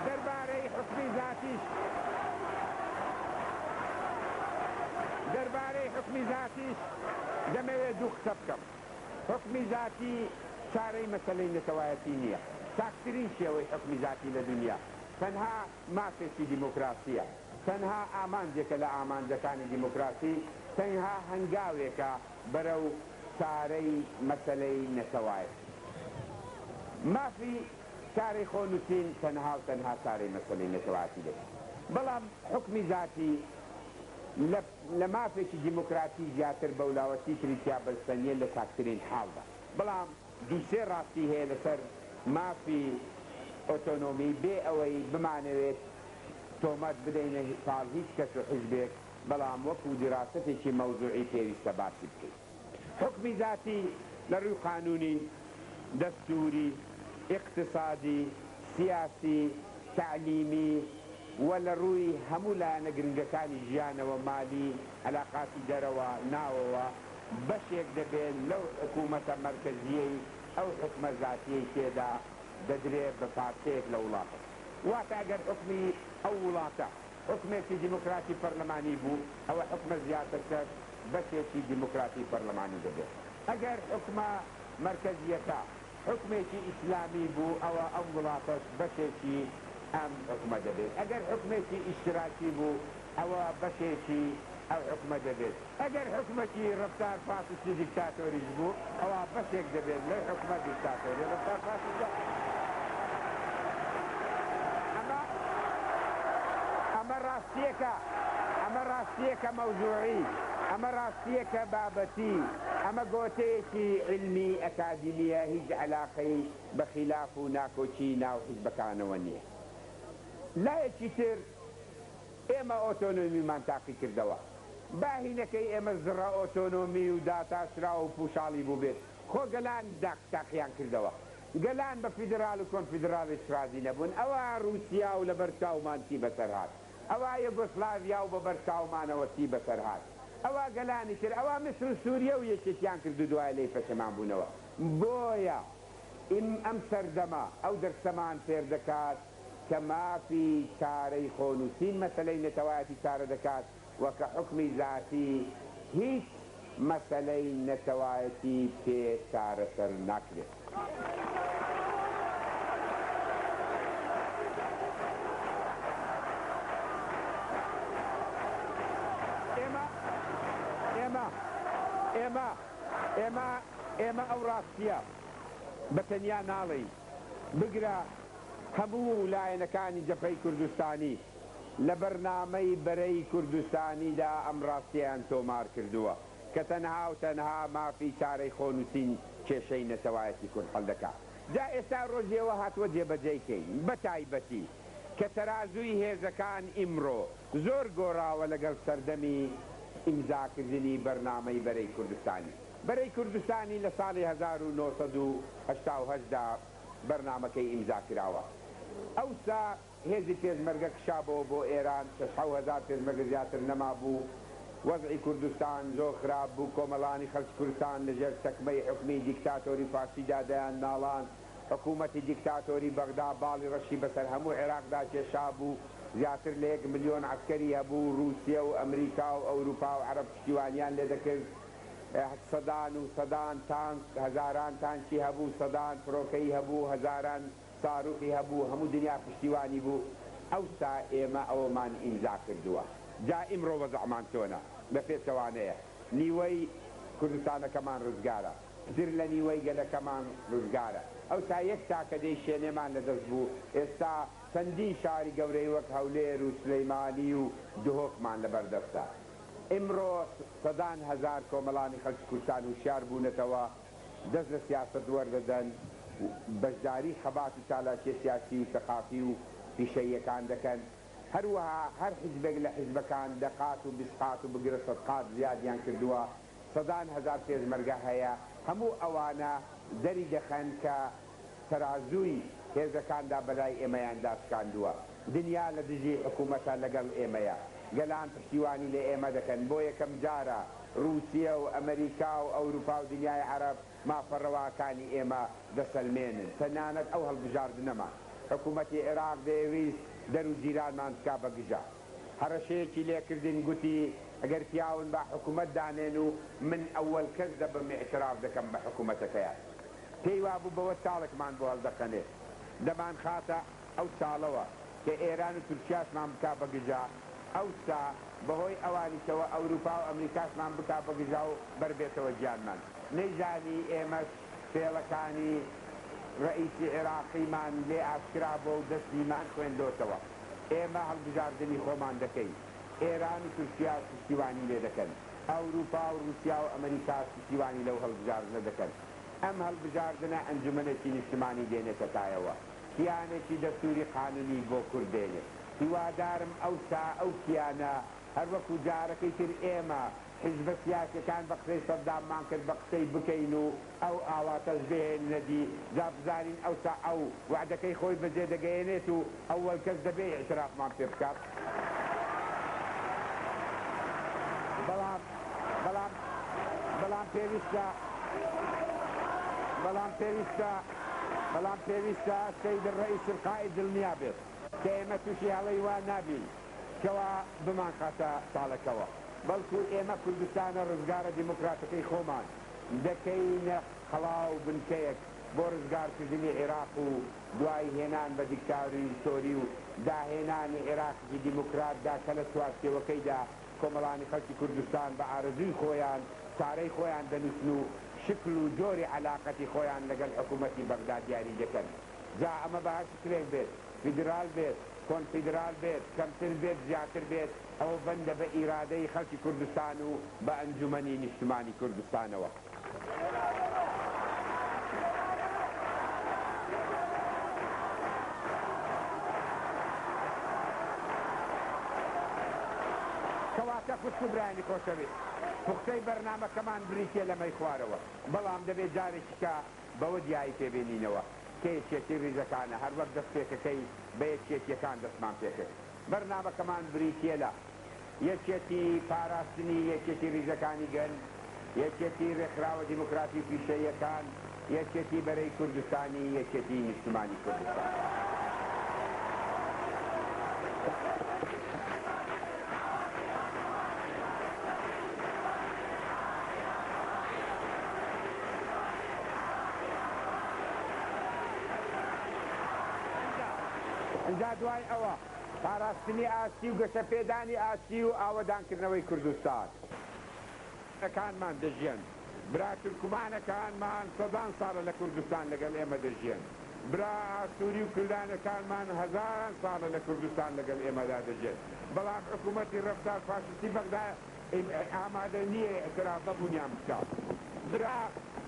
دەربارەی حوکمی زاتیش دەربارەی حوکمی زاتیش دەمەوێ دوو قسە بکەم. حوکمی زاتی چارەی مەسەلەی نەتەوایەتی نییە. چاکترین شێوەی حوکمی زاتی لە دونیا تەنها مافێکی دیموکراسییە. تەنها ئامانجێکە لە ئامانجەکانی دیموکراسی، تەنها هەنگاوێکە بەرەو چارەی مەسەلەی نەتەوایەتی. مافی چارەی خۆ نووسین تەنها و تەنها چارەی مەسەلەی نەتەوایەتی دەکات. بەڵام حوکمی زاتی لە لە مافێکی دیموکراتی زیاتر بەولاوە چیتری تیا بەستە نیە لە چاکترین حاڵدا. بەڵام دوو سێ ڕاستی هەیە لەسەر مافی ئۆتۆنۆمی بێ ئەوەی بمانەوێت تۆمەت بدەینە پاڵ هیچ کەس و حیزبێک، بەڵام وەکو دیراسەتێکی مەوزوعی پێویستە باسی بکەین. حوکمی زاتی لە ڕووی قانوونی، دەستووری، ئیقتسادی، سیاسی، تەعلیمی و لە ڕووی هەموو لایەنە گرنگەکانی ژیانەوە، مالی، عەلاقاتی دەرەوە، ناوەوە، بەشێک دەبێت لەو حکوومەتە مەرکەزییەی ئەو حوکمە زاتییەی تێدا دەدرێ بە پارچەیەک لە وڵاتەکە. واتە ئەگەر حوکمی ئەو وڵاتە حوکمێکی دیموکراتی پەرلەمانی بوو، ئەوە حوکمە زیاتەکەش بەشێکی دیموکراتی پەرلەمانی دەبێت. ئەگەر حوکمە مەرکەزییەکە حوکمێکی ئیسلامی بوو، ئەوە ئەم وڵاتەش بەشێکی ئەم حوکمە دەبێت. ئەگەر حوکمێکی ئیشتراکی بوو، ئەوە بەشێکی ئەو حوکمە دەبێت. ئەگەر حوکمەکی ڕەفتار فاسستی دیکتاتۆریش بوو، ئەوا بەشێک دەبێت لەو حوکمە دیکتاتۆری ڕەفتار فاسستە. ئەمە ئەمە ڕاستییەکە، ئەمە ڕاستییەکە مەوزوعی، ئەمە ڕاستییەکە بابەتی، ئەمە گۆتەیەکی عیلمی ئەکادیمییە هیچ عەلاقەی بە خیلاف و ناکۆکی ناو حیزبەکانەوە نییە. لایەکی تر ئێمە ئۆتۆنۆمیمان تاقیکردەوە. با هینەکەی ئێمە زڕە ئۆتۆنۆمی و داتاشراو و پوشاڵی بووبێت، خۆ گەلان داق تاقیان کردەوە. گەلان بە فیدراڵ و کۆنفیدراڵیش ڕازی نەبوون. ئەوا ڕووسیا و لەبەر چاومان چی بەسەر هات. ئەوا یۆگۆسلاڤیا و بەبەر چاومانەوە چی بەسەر هات. ئەوا گەلانی تر، ئەوا میسر و سوریە و یەکێتیان کرد و دوایە لێی پەشێمان بوونەوە. بۆیە ئیم ئەم سەردەمە ئەو دەرسەمان فێر دەکات کە مافی چارەی خۆنووسین مەسەلەی نەتەوایەتی چارە دەکات و کە حوکمی زاتی هیچ مەسەلەی نەتەوایەتی پێ چارەسەر ناکرێت. ئێمە ئێمە ئێمە ئێمە ئێمە ئەو ڕاستییە بە تەنیا ناڵێین، بگرە هەموو لایەنەکانی جەبهەی کوردستانی لە بەرنامەی بەرەی کوردستانیدا ئەم ڕاستیەیان تۆمار کردووە کە تەنها و تەنها مافی چارەی خۆنووسین کێشەی نەتەوایەتی کورد حەل دەکا. جا ئێستا ڕۆژی ئەوە هاتووە جێبەجێی کەین بە تایبەتی کە تەرازووی هێزەکان ئیمڕۆ زۆر گۆڕاوە لەگەڵ سەردەمی ئیمزاکردنی بەرنامەی بەرەی کوردستانی. بەرەی کوردستانی لە ساڵی 1988 دا بەرنامەکەی ئیمزا کراوە. ئەوسا هێزی پێشمەرگە کشابۆوە بۆ ئێران، شەش حەو هەزار پێشمەرگە زیاتر نەمابوو. وەزعی کوردستان زۆر خراپ بوو، کۆمەڵانی خەڵکی کوردستان لە ژێر چەکمەی حوکمی دیکتاتۆری فاشیدا دەیان ناڵاند. حکوومەتی دیکتاتۆری بەغدا باڵی ڕەشی بەسەر هەموو عێراقدا کێشابوو، زیاتر لە یەک ملیۆن عەسکەری هەبوو، ڕووسیە و ئەمریکا و ئەوروپا و عەرەب پشتیوانیان لێ دەکرد. سەدان و سەدان تانک، هەزاران تانکی هەبوو، سەدان فرۆکەی هەبوو، هەزاران ساروخی هەبوو، هەموو دنیا پشتیوانی بوو، ئەوسا ئێمە ئەوەمان ئیمزا کردووە. جا ئیمڕۆ وەزعمان چۆنە؟ بە پێچەوانەیە. نیوەی کوردستانەکەمان ڕزگارە. پتر لە نیوەی گەلەکەمان ڕزگارە. ئەوسا یەک تاکەدەی شێنێمان لە دەست بوو، ئێستا چەندین شاری گەورەی وەک هەولێر و سلیمانی و دهۆکمان لەبەر دەستە. ئیمڕۆ سەدان هەزار کۆمەڵانی خەڵکی کوردستان وشیار بوونەتەوە، دەست لە سیاسەت وەردەدەن و بەشداری خەبات و چالاکیە سیاسی و سەقافی و پیشەییەکان دەکەن. هەروەها هەر حیزبێک لە حیزبەکان دە قات و 20 قات و بگرە سەد قات زیادیان کردووە، سەدان هەزار پێشمەرگە هەیە، هەموو ئەوانە دەری دەخەن کە تەرازووی هێزەکاندا بەلای ئێمەیاندا شکاندووە. دنیا لە دژی حکوومەتە لەگەڵ ئێمەیە. گەلان پشتیوانی لە ئێمە دەکەن. بۆ یەکەم جارە ڕووسیە و ئەمریکا و ئەوروپا و دنیای عەرەب مافە ڕەواکانی ئێمە دەسەلمێنن. تەنانەت ئەو هەڵبژاردنەمان. حکوومەتی عێراق دەیەویست دەر و جیرانمان بکا بە گژا. هەڕەشەیەکی لێ کردین گوتی ئەگەر پیاون با حکوومەت دانێن و من ئەوەل کەس دەبم ئیعتراف دەکەم بە حکوومەتەکەیان. پێی وابوو بەوە چاڵێکمان بۆ هەڵدەقەنێ دەمانخاتە ئەو چاڵەوە کە ئێران و تورکیاشمان بکا بە گژا. ئەوسا بەهۆی ئەوانیشەوە ئەوروپا و ئەمریکاشمان بکا بە گژا و بەربێتەوە گیانمان. نەیزانی ئێمەش فێڵەکانی ڕەئیسی عێراقیمان لێ ئاشکرا بوە و دەستیمان خوێندۆتەوە. ئێمە هەڵبژاردنی خۆمان دەکەین. ئێران و تورکیاش پشتیوانی لێ دەکەن. ئەوروپا و ڕوسیا و ئەمریکاش پشتیوانی لەو هەڵبژاردنە دەکەن. ئەم هەڵبژاردنە ئەنجومەنێکی نیشتمانی دێنێتە کایەوە. کیانێکی دەستوری قانونی بۆ کورد دێنێ. هیوادارم ئەوسا ئەو کیانە هەر وەکو جارەکەی تر ئێمە حیزبە سیاسیەکان بە قسەی سەداممان کرد بە قسەی بکەین و ئەو ئاواتەش بهێننە دی جا بزانین ئەوسا ئەو وەعدەکەی خۆی بەجێ دەگەیەنێت و ئەوەل کەس دەبێ ئیعترافمان پێ بکات. بەڵام بەڵام بەڵام پێویستە بەڵام پێویستە بەڵام پێویستە سید الرئیس القائد دڵنیا بێت کە ئێمە تووشی هەڵەی وا نابین کەوا بمانخاتە تاڵەکەوە بەڵکو ئێمە کوردستانە ڕزگارە دیموکراتەکەی خۆمان دەکەینە قەڵا و بنکەیەک بۆ ڕزگارکردنی عیراق و دوای هێنان بە دیکتاریتۆری و داهێنانی عیراقێکی دیموکراتدا کە لە چوارچێوەکەیدا کۆمەڵانی خەڵکی کوردستان بە ئارەزووی خۆیان چارەی خۆیان دەنووسن و شکل و جۆری عەلاقەتی خۆیان لەگەل حکوومەتی بەغدا دیاری دەکەن. جا ئەمە بە هەر شکلێک بێت، فیدرال بێت، کۆنفیدرال بێت، کەمتر بێت، زیاتر بێت، ئەوە بەندە بە ئیرادەی خەڵکی کوردستان و بە ئەنجومەنی نیشتمانی کوردستانەوە. کەواتە خوشک و برایانی خۆشەویست، پوختەی بەرنامەکەمان بریتییە لەمەی خوارەوە، بەڵام دەبێت جارێکیکە بەوە دیاری پێ بێنینەوە کە یەکێتی ڕیزەکانە، هەروەک دەستپێکەکەی بە یەکێتییەکان دەستمان پێکرد. بەرنامەکەمان بریتییە لە، یەکێتی پاراستنی یەکێتی ڕیزەکانی گەل، یەکێتی ڕێکخراوە دیموکراتی و پیشەییەکان، یەکێتی بەرەی کوردستانی، یەکێتی نیشتمانی کوردستان. ئینجا دوای ئەوە پاراستنی ئاشتی و گەشەپێدانی ئاشتی و ئاوەدانکردنەوەی کوردستان. ەکانمان دەژیەن، برا تورکمانەکانمان سەدان ساڵە لە کوردستان لەگەڵ ئێمە دەژیەن، برا ئاسوری و کلدانەکانمان هەزاران ساڵە لە کوردستان لەگەڵ ئێمەدا دەژیەن، بەڵام حکومەتی ڕەفتار فاشیستی بەغدا ئامادە نییە ئیعتراف بە بوونیان بکات. برا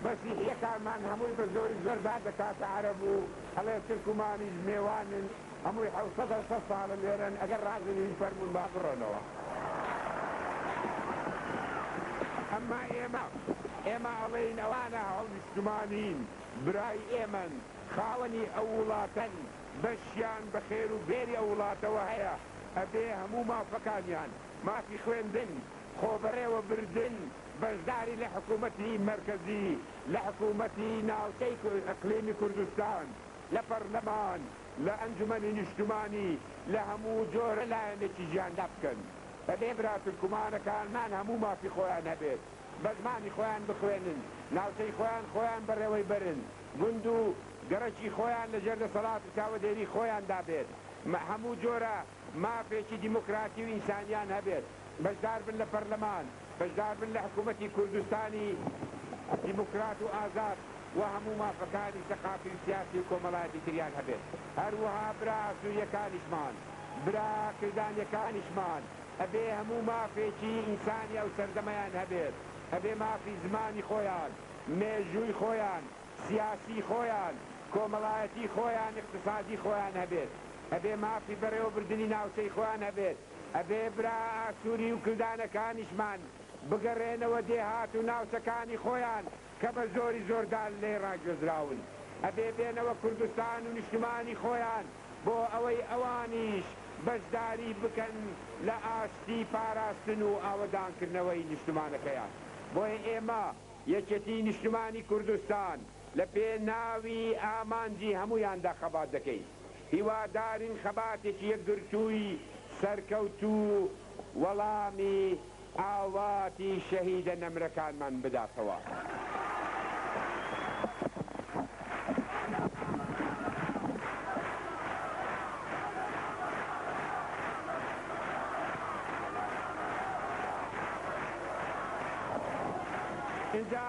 مەسیحییەکانمان هەمووی بە زۆری زۆردا دەکاتە عەرەب و ئەڵێ تورکمانیش مێوانن، هەمووی 700 800 ساڵە لێرەن، ئەگەر ڕازی نین فەرموون با بڕۆنەوە. ئەمما ئێمە، ئێمە ئەڵێین ئەوانە هاونیشتمانین، برای ئێمەن، خاوەنی ئەو وڵاتەن، بەشیان بە خێر و بێری ئەو وڵاتەوە هەیە، ئەبێ هەموو مافەکانیان، مافی خوێندن، خۆبەڕێوەبردن، بەشداری لە حکوومەتی مەرکەزی، لە حکوومەتی ناوچەی ئیقلیمی کوردستان، لە پەرلەمان، لە ئەنجومەنی نیشتمانی، لە هەموو جۆرە لایەنێکی ژیاندا بکەن. ئەبێ برا تورکمانەکانمان هەموو مافی خۆیان هەبێت، بە زمانی خۆیان بخوێنن، ناوچەی خۆیان خۆیان بەڕێوەی بەرن، گوند و گەڕەکی خۆیان لە ژێر دەسەڵات و چاوەدێری خۆیاندا بێت، هەموو جۆرە مافێکی دیموکراتی و ئینسانیان هەبێت، بەشدار بن لە پەرلەمان، بەشدار بن لە حکوومەتی کوردستانی دیموکرات و ئازاد و هەموو مافەکانی سەقافی و سیاسی و کۆمەڵایەتی تریان هەبێت. هەروەها برا ئاسوورییەکانیشمان، برا کلدانییەکانیشمان ئەبێ هەموو مافێکی ئینسانی ئەو سەردەمەیان هەبێت، ئەبێ مافی زمانی خۆیان، مێژووی خۆیان، سیاسی خۆیان، کۆمەڵایەتی خۆیان، ئیقتسادی خۆیان هەبێت. ئەبێ مافی بەڕێوەبردنی ناوچەی خۆیان هەبێت. ئەبێ برا ئاسووری و کلدانەکانیشمان بگەڕێنەوە دێهات و ناوچەکانی خۆیان کە بە زۆری زۆردار لێی ڕاگوێزراون. ئەبێ بێنەوە کوردستان و نیشتمانی خۆیان بۆ ئەوەی ئەوانیش بەشداری بکەن لە ئاشتی پاراستن و ئاوەدانکردنەوەی نیشتمانەکەیان. بۆیە ئێمە یەکێتی نیشتمانی کوردستان لە پێناوی ئامانجی هەموویاندا خەبات دەکەین. هیوادارین خەباتێکی یەکگرتووی سەرکەوتوو وەڵامی ئاواتی شەهیدە نەمرەکانمان بداتەوە. ئینجا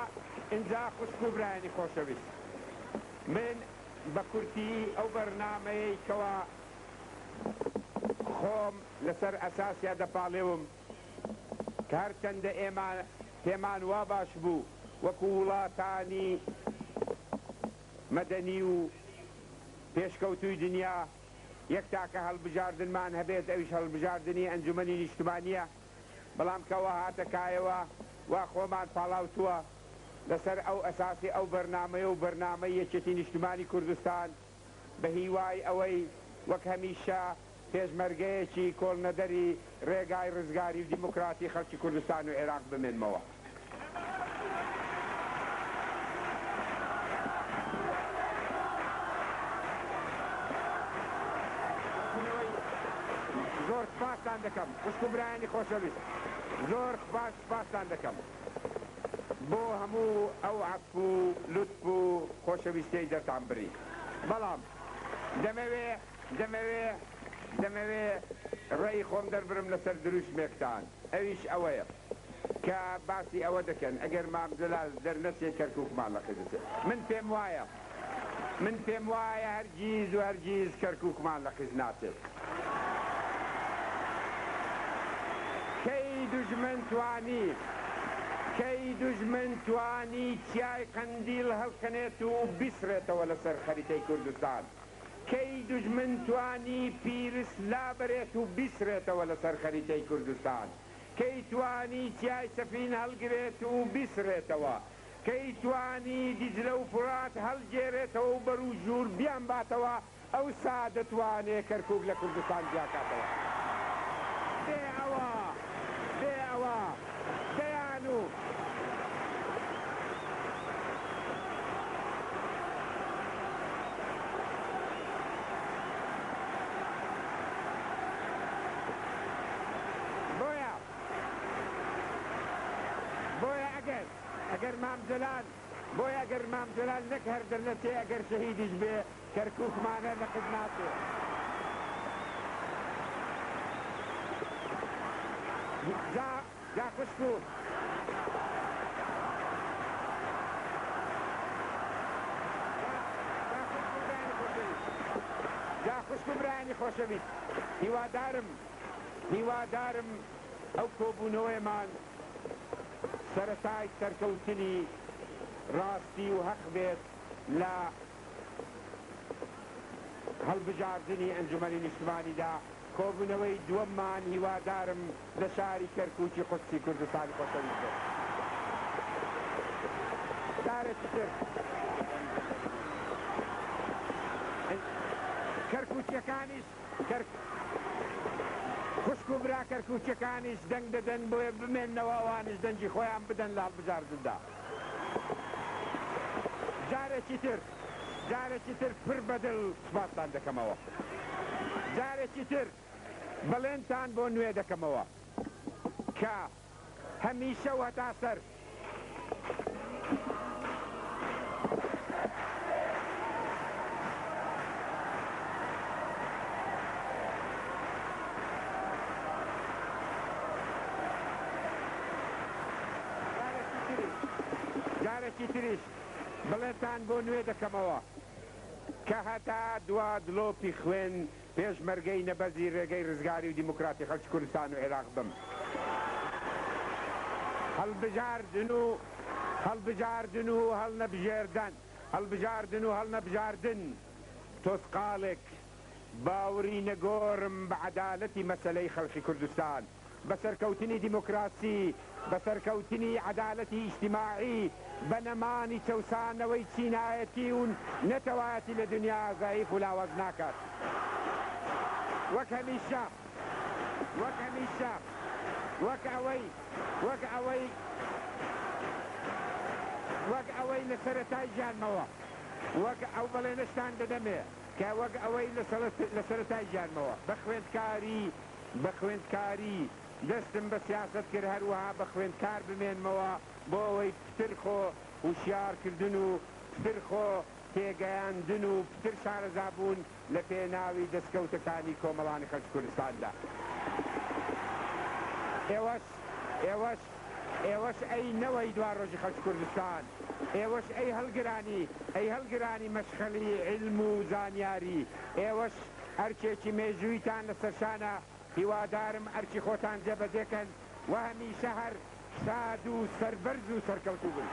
ئینجا خوشک و برایانی خۆشەویست من بە کورتی ئەو بەرنامەیەی کەوا خۆم لەسەر ئەساسیا دەپاڵێوم کە هەرچەندە ئێمە پێمان وا باش بوو وەکو وڵاتانی مەدەنی و پێشکەوتووی دنیا یەک تاکە هەڵبژاردنمان هەبێت ئەویش هەڵبژاردنی ئەنجومەنی نیشتمانییە، بەڵام کە وا هاتە کایەوە وا خۆمان پاڵاوتووە لەسەر ئەو ئەساسی ئەو بەرنامەیە و بەرنامەی یەکێتی نیشتمانی کوردستان بە هیوای ئەوەی وەک هەمیشە پێشمەرگەیەکی کۆڵنەدەری ڕێگای ڕزگاری و دیموکراتی خەڵکی کوردستان و عێراق بمێنمەوە. زۆر سپاستان دەکەم خوشک و برایانی خۆشەویست، زۆر سپاستان دەکەم بۆ هەموو ئەو عەتف و لوتف و خۆشەویستیەی دەرتان بڕی، بەڵام دەمەوێ دەمەوێ دەمەوێ ڕەئی خۆم دەربرم لەسەر دروشمێکتان ئەویش ئەوەیە کە باسی ئەوە دەکەن ئەگەر مام جەلال دەرنەچێ کەرکوکمان لە قیز دەچێ من پێم وایە من پێم وایە هەرگیز و هەرگیز کەرکوکمان لە قیز ناچێت کەی دوژمن توانی کەی دوژمن توانی چیای قەندیل هەڵکەنێت و بیسڕێتەوە لەسەر خەریتەی کوردستان کەی دوژمن توانی پیرس لابەرێت و بیسڕێتەوە لەسەر خەریتەی کوردستان؟ کەی توانی چیای سەفین هەڵگرێت و بیسڕێتەوە؟ کەی توانی دیجلە و فورات هەڵگێرێتەوە و بەرو ژوور بیانباتەوە؟ ئەوسا دەتوانێ کەرکوک لە کوردستان جیاکاتەوە. بێ ئەوە، بێ ئەوە دەیان و. بۆیە بۆیە ئەگەر ئەگەر مام جەلال بۆیە ئەگەر مام جەلال نەک هەر دەرنەچێ ئەگەر شەهیدیش بێ کەرکوکمانە لە قژ ناچێ. جا جا خوشک و جا خوشک و برایانی خۆشەویست هیوادارم هیوادارم ئەو کۆبوونەوەیەمان سەرەتای سەرکەوتنی ڕاستی و هەق بێت لە هەڵبژاردنی ئەنجومەنی نیشتمانیدا کۆبوونەوەی دووەممان هیوادارم لە شاری کەرکوکی قودسی کوردستانی خۆشەویست بێت. جارێکی تر کەرکوکیەکانیش خوشک و برا کەرکوکیەکانیش دەنگ دەدەن بۆیە بمێننەوە ئەوانیش دەنگی خۆیان بدەن لە هەڵبژاردندا. جارێکی تر جارێکی تر پر بەدڵ سوپاستان دەکەمەوە. جارێکی تر بەڵێنتان بۆ نوێ دەکەمەوە کە هەمیشە و هەتا سەر. جارێکی تریش بەڵێنتان بۆ نوێ دەکەمەوە کە هەتا دوا دڵۆپی خوێن پێشمەرگەی نەبەزی رێگەی رزگاری و دیموکراتی خەڵکی کوردستان و عێراق بم. هەڵبژاردن و هەڵبژاردن و هەڵنەبژێردان هەڵبژاردن و هەڵنەبژاردن تۆزقاڵێک باوری نەگۆرم بە عەدالەتی مەسەلەی خەڵکی کوردستان، بە سەرکەوتنی دیموکراسی، بە سەرکەوتنی عەدالەتی ئیجتیماعی، بە نەمانی چەوسانەوەی چینایەتی و نەتەوایەتی لە دنیا زەعیف و لاواز ناکات. وەک هەمیشە، وەک هەمیشە، وەک ئەوەی، وەک ئەوەی، وەک ئەوەی لە سەرەتای ژیانمەوە، وەک ئەو بەڵێنەشتان دەدەمێ کە وەک ئەوەی لە سەرەتای ژیانمەوە بە خوێندکاری، بە خوێندکاری دەستم بە سیاسەت کرد، هەروەها بە خوێندکار بمێنمەوە بۆ ئەوەی پتر خۆ وشیار کردن و پتر خۆ تێگەیاندن و پتر شارەزا بوون لە پێناوی دەستکەوتەکانی کۆمەڵانی خەڵکی کوردستاندا. ئێوەش ئێوەش. ئێوەش ئەی نەوەی دواڕۆژی خەڵکی کوردستان، ئێوەش ئەی هەڵگرانی، ئەی هەڵگرانی مەشخەڵی عیلم و زانیاری، ئێوەش ئەرکێکی مێژوویتان لەسەر شانە، هیوادارم ئەرکی خۆتان جێبەجێ کەن و هەمیشە هەر شاد و سەربەرز و سەرکەوتوو بن.